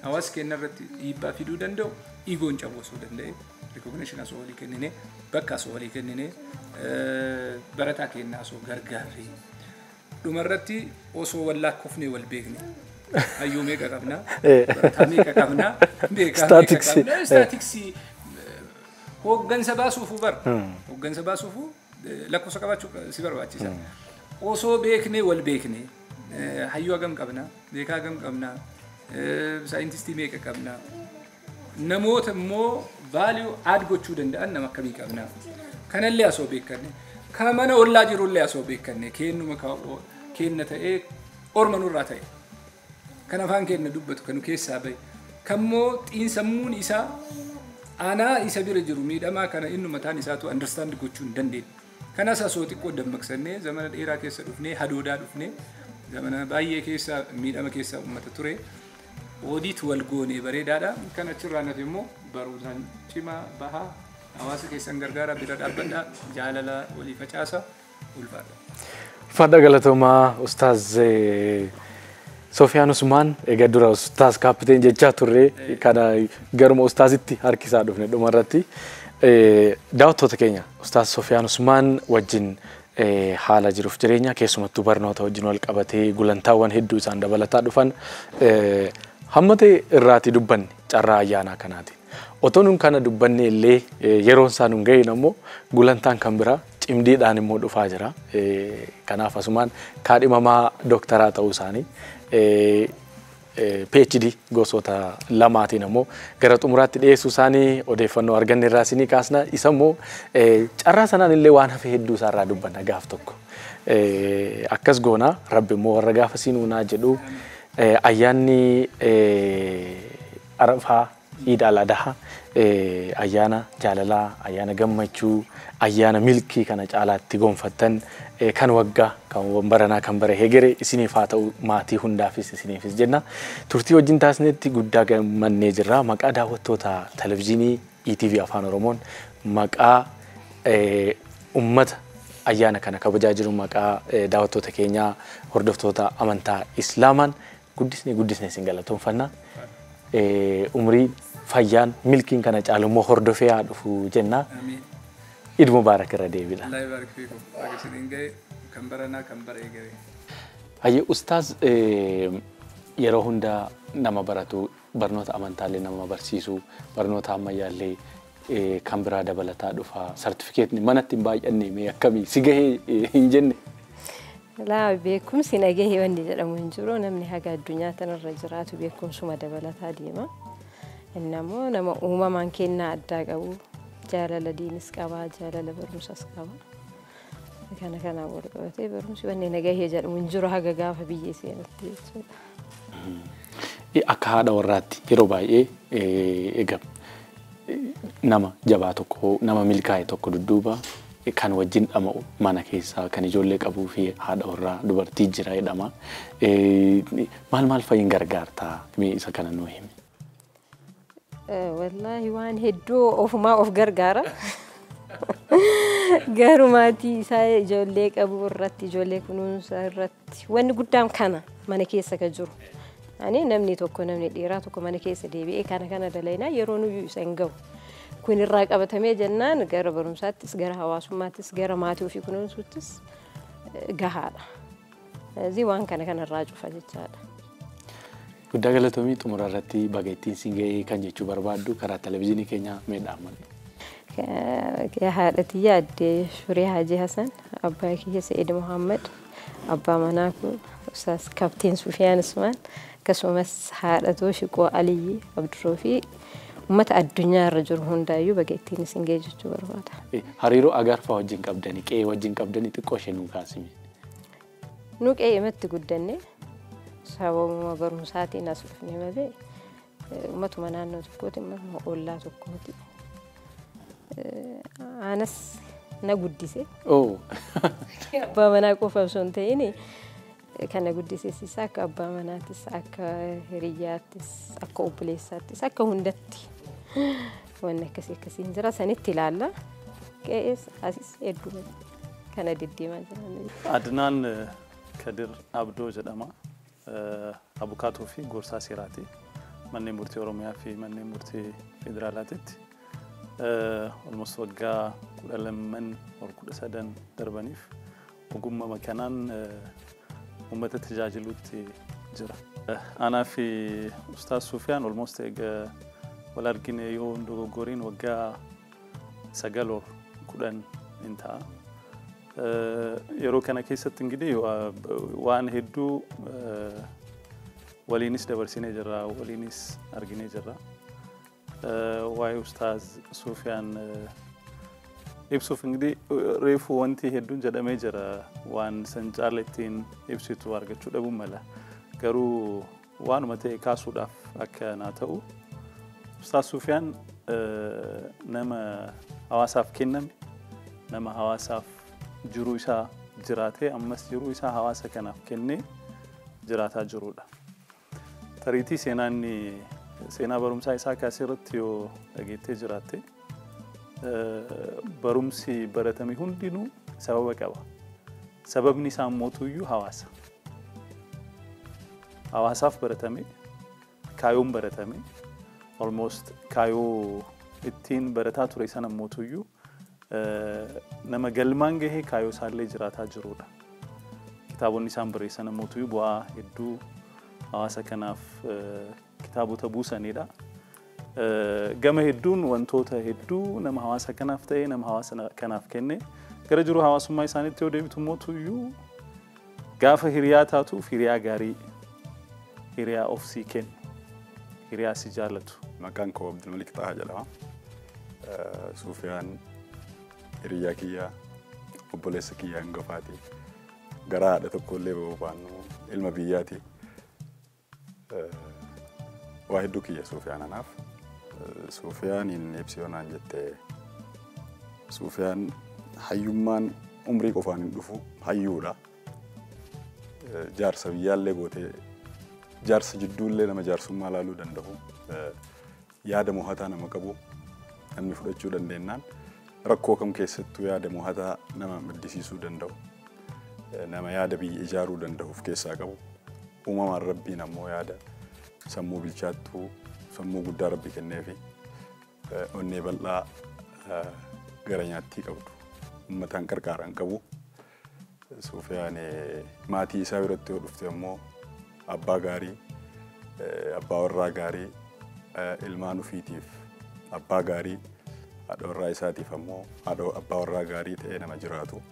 hawaasa keenya irratti dhiibbaa fiduu danda'u egoon cabuu osoo danda'e. Recognition osoo walii kennine, bakka osoo walii kennine, barataa keenya osoo gargaarre. Dhumarratti osoo wal lakkoofnee wal beekne. Hayyuu meeqa qabna? Barataa meeqa qabna? Beekaa meeqa qabna? Statistics hooggansa baasuufuu bara. Hooggansa baasuufuu lakkoofsa qabaachuu si barbaachisa. Osoo beeknee wal beekne hayyuu hagam qabna? Beekaa hagam qabna? Saayintistii meeqa qabna? Namoota immoo value add gochuu danda'an nama akkamii qabna? Kanallee osoo beekanne, ka mana ollaa jirullee osoo beekanne, kennuma Keenna ta'ee orma nurraa ta'e. Kan afaan keenna dubbatu kan nu keessaa bahe. Kammoo xiinsammuun isaa aanaa isa bira jiru miidhamaa kana inni mataan isaatu understand gochuu hin dandeenye. Kanas asoo xiqqoo dammaqsannee zamana dheeraa keessa dhufnee hadoodaa dhufnee zamana baay'ee keessa miidhama keessa uummata ture. Oodiit wal goonee bareedaadha. Kan achirraa nafe immoo barumsaan cimaa bahaa hawaasa keessan gargaara bira dhaabbadhaa jaalala walii facaasa ulfaadha. Ulfaadha galatoomaa Ustaaz Sofiyaan Usmaan egaa dura Ustaaz Kaapteen jechaa turre kana garuma Ustaazitti harkisaa dhufne dhumarratti. Daawwattoota keenya Ustaaz Sofiyaan Usmaan wajjin haala jiruuf jireenya keessumattuu barnoota wajjin wal qabatee gulantaawwan hedduu isaan dabalataa dhufan hamma ta'e irraatii dubbanne carraa ayyaanaa kanaatiin. Otoo nun kana dubbanne illee yeroon isaa nun gahin ammoo gulantaan kan biraa cimdiidhaan immoo dhufaa jira. Kanaaf asumaan kaadhimamaa dooktaraa ta'uu isaanii PhD gosoota lamaatiin ammoo gara xumuraatti dhiyeessuu isaanii odeeffannoo arganne irraa isinii kaasna. Isa immoo carraa sanaan illee waan hafe hedduu isaarraa dubbanna gaaf tokko. Akkas goona Rabbi immoo warra gaafa sinuunaa jedhu ayyaanni Arafaa Iid al-Adha ayyaana jaalalaa, ayyaana gammachuu, ayyaana milkii kana caalaatti gonfattan kan waggaa, kan baranaa, kan bara hegere isiniif haa ta'u maatii hundaafis isiniifis jenna. Turtii wajjin taasisnetti guddaa gammannee jirra. Maqaa daawwattoota televizyiinii ETV Afaan Oromoon maqaa uummata ayyaana kana kabajaa jiru maqaa daawwattoota keenyaa hordoftoota amantaa Islaamaan guddisnee guddisnee isin galatoonfanna. Umrii fayyaan milkiin kana caalu immoo hordofee haa dhufu jenna. Iid Mubaarak irra deebila. Allah yibaarik fiikum. Baga isiniin gahe kan baranaa kan bara eegale. Hayyee Ustaaz yeroo hunda nama baratu barnoota amantaalee nama barsiisu barnoota ammayyaallee kan biraa dabalataa dhufa sartifikeetni manatti hin baay'anne mee akkamii si gahee hin jenne. Laa beekumsi nagahee wanni jedhamu hin jiru namni haga addunyaa tanarra jiraatu beekumsuma dabalataa deema. Inni ammoo nama uumamaan kennaa addaa qabu jaalala diinis qaba jaalala barumsas qaba. Kana kanaan wal qabatee barumsi wanni nagahee jedhamu hin jiru haga gaafa biyya seenutti jechuudha. Akka haadha warraatti yeroo baay'ee egaa nama jabaa tokko nama milkaa'e tokko dudduuba kan wajjin dhama'u mana keessaa kan ijoollee qabuu fi haadha warraa dubartii jira jedhama. Maal maal fa'iin gargaartaa mee isa kana nuu himi? Wallaahi waan hedduu ofumaa of gargaara. Garuu maatii isaa ijoollee qabu irratti ijoollee kunuunsa irratti wanni guddaan kana mana keessa kan jiru. Ani namni tokko namni dhiiraa tokko mana keessa deebi'ee kana kana dalaynaa yeroo nuyyuu isa hin gahu. Kun irraa qabatamee jennaan gara barumsaattis gara hawaasummaattis gara maatii ofii kunuunsuuttis gahaadha. ስለዚህ waan kana kanarraa cufa jechaadha. Guddaa galatoomii xumura irratti baga ittiin siin gahee kan jechuu barbaaddu karaa televizyiinii keenyaa mee dhaammadhu. Haadha tiyya addee Shuree Haajii Hasan, abbaa kiyya Se'id Muhammad, abbaa manaa koo Ustaaz Kapteen Sufiyaan Usmaan akkasumas haadha too Shiqoo Aliyyi Abdurroo fi uummata addunyaa irra jiru hundaayyuu baga ittiin isin gahee jechuu barbaada. Hariiroo agarfaa wajjin qabdanii qe'ee wajjin qabdanii xiqqoo ishee nuu kaasime. Nu qe'eematti guddanne sababuma barumsaatiin as dhufne malee uummatuma naannoo tokkooti uummatuma ollaa tokkooti. Anas na guddise. Abbaa manaa qofa osoo hin ta'in kan na guddises isaa akka abbaa manaattis akka hiriyyaattis akka obboleessaattis akka hundatti wanni akkasii akkasiin jira sanitti ilaalla. Qe'ees asis hedduu kana deddeemaa jiran. Adnaan Kadir Abdoo jedhama. Abukaatoo fi gorsaa seeraati. Manneen murtii Oromiyaa fi manneen murtii federaalaatitti. Almost waggaa 12 or 13 darbaniif ogummaa kanaan uummata tajaajiluutti jira. Anaa fi Ustaaz Sufiyaan almost egaa wal argine yoo hin dogoggoriin waggaa 9 or 10 hin ta'a. Yeroo kana keessatti ingidihi waan hedduu waliinis dabarsinee jirra, waliinis arginee jirra. Waa'ee Ustaaz Sufiyaan Ibsuuf ingidihi reefu wanti hedduun jedhamee jira, waan san caala ittiin ibsitu argachuu dhabuu mala. Garuu waanuma ta'e kaasuudhaaf akka naa ta'u, Ustaaz Sufiyaan nama hawaasaaf kenname, nama hawaasaaf jiruu isaa jiraatee ammas jiruu isaa hawaasa kanaaf kennee jiraataa jirudha. Tariitii seenaa inni seenaa barumsaa isaa kaasee irratti yoo dhageettee jiraatte, barumsi baratame hundinuu sababa qaba. Sababni isaa mootuyyuu hawaasa. Hawaasaaf baratame, kaayoon baratame, almost kaayoo ittiin barataa ture sana mootuyyuu nama galmaan gahee kaayoo isaallee jiraataa jirudha. Kitaabonni isaan barreessan mootuyyuu bu'aa hedduu hawaasa kanaaf kitaabota buusanidha. Gama hedduun wantoota hedduu nama hawaasa kanaaf ta'e, nama hawaasa kanaaf kenne. Gara jiru hawaasummaa isaaniitti yoo deebitu mootuyyuu, gaafa hiriyaa taatuuf hiriyaa gaarii, hiriyaa of sii kennu, hiriyaa si jaallatu. Maqaan koo Abdulmalik Xahaa jedhama. Sufiyaan hiriyaa kiyyaa, obboleessa kiyyaa hangafaati. Garaa haadha tokkollee bahuu baannu ilma biyyaati. Waa hedduu kiyya Sufiyaan anaaf. Sufiyaan inni ibsi yoo naan jette, Sufiyaan hayyummaan umrii qofaan hin dhufu, hayyuudha. Jaarsa biyyaallee gootee jaarsa jidduullee nama jaarsummaa laaluu danda'u. Yaada mo'ataa nama qabu, namni fudhachuu dandeenyaan rakkoo kam keessattuu yaada mo'ataa nama maddisiisuu danda'u. Nama yaada biyya ijaaruu danda'u of keessaa qabu. Uumamaan Rabbiin ammoo yaada sammuu bilchaattuu, sammuu guddaa Rabbi kenneefi onnee bal'aa gara nyaattii qabdu uummataan qarqaaran qabu. Sufiyaan maatii isaa biratti yoo dhufte ammoo abbaa gaarii, abbaa warraa gaarii, ilmaan ofiitiif abbaa gaarii, haadha warraa isaatiif ammoo haadha abbaa warraa gaarii ta'ee nama jiraatu.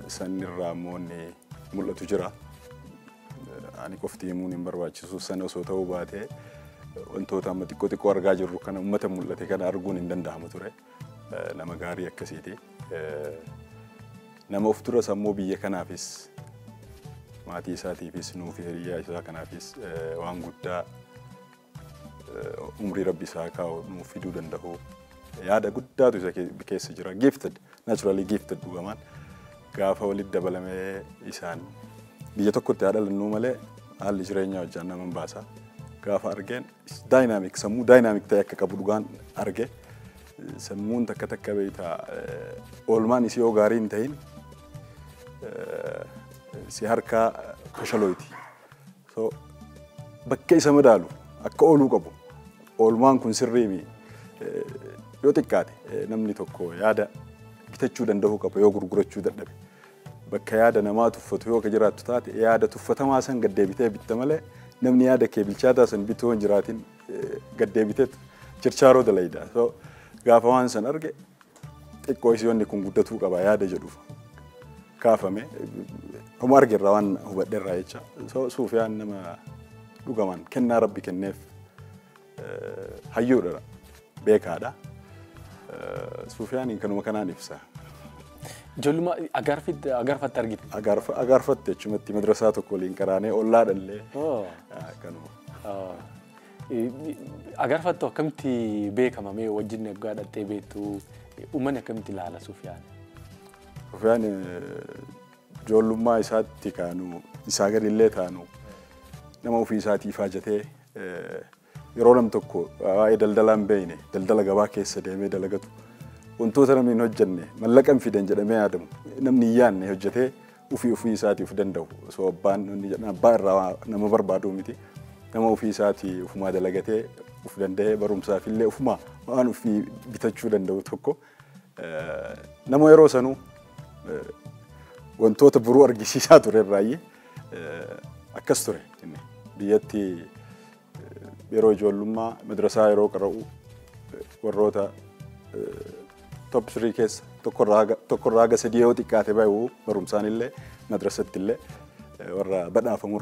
Sanirraa ammoo inni mul'atu jira. Ani qofti himuun hin barbaachisu, sana osoo ta'uu baatee wantoota amma xiqqoo xiqqoo argaa jirru kana, uummata mul'ate kana arguun hin danda'amu ture. Nama gaarii akkasiiti. Nama of duras ammoo biyya kanaafis, maatii isaatiifis, nuufi hiriyaa isaa kanaafis waan guddaa umrii Rabbi isaa kaa'u nuuf fiduu danda'u. Yaada guddaatu isa keessa jira. Gifted, naturally gifted dhugamaan. Gaafa walitti dabalamee isaan biyya tokkotti haa dhalannuu malee haalli jireenyaa hojjaan nama baasa. Gaafa argeen dynamic, sammuu dynamic ta'e akka qabu dhugaan arge. Sammuun takka takka beektaa, oolmaan isii yoo gaarii hin ta'in si harkaa fashaloyti. So bakka isa madaalu akka ooluu qabu, oolmaan kun sirrii yoo xiqqaate namni tokko yaada bitachuu danda'uu qaba yoo gurgurachuu dadhabe. Bakka yaada namaa tuffatu yoo ka jiraattu taate, yaada tuffatamaa san gaddeebitee bitta malee namni yaada kee bilchaataa san bituu hin jiraatin gaddeebitee chirchaaroo dalayda. So gaafa waan san arge xiqqoo isii wanni kun guddatuu qaba yaada jedhuuf kaafame, homa argerraa waan hubadheerraa jecha. So Sufiyaan nama dhugamaan kennaa Rabbi kenneef, hayyuudha, beekaadha. Sufiyaaniin kanuma kanaan ibsa. Ijoollummaa Agaarfatti argite? Agaarfatte achumatti madrasaa tokko waliin qaraanee, ollaa dhallee kanuma. Agaarfattu akkamitti beekama mee wajjin waggaa dhattee beektu, uummanni akkamitti ilaala Sufiyaan? Sufiyaan ijoollummaa isaatti kaanu isaa gadillee taanu nama ofii isaatii ifaajatee, yeroo nam tokko waa'ee daldalaa hin beekne daldala gabaa keessa deemee dalagatu, wantoota namni hin hojjenne, mallaqa hin fidan jedhamee yaadamu namni hin yaadne hojjetee ofii ofii isaatii of danda'u, osoo abbaan inni jedhan abbaa irraa nama barbaaduu miti, nama ofii isaatii ofumaa dalagatee of danda'ee barumsaaf illee ofumaa waan ofii bitachuu danda'u tokko, nama yeroo sanuu wantoota biroo argisiisaa ture irraayyee akkas ture. Inni biyyatti yeroo ijoollummaa madrasaa yeroo qara'u warroota top 3 keessa tokkorraa haga sadii yoo xiqqaate bahu, barumsaan illee madrasatti illee warra badhaafamu.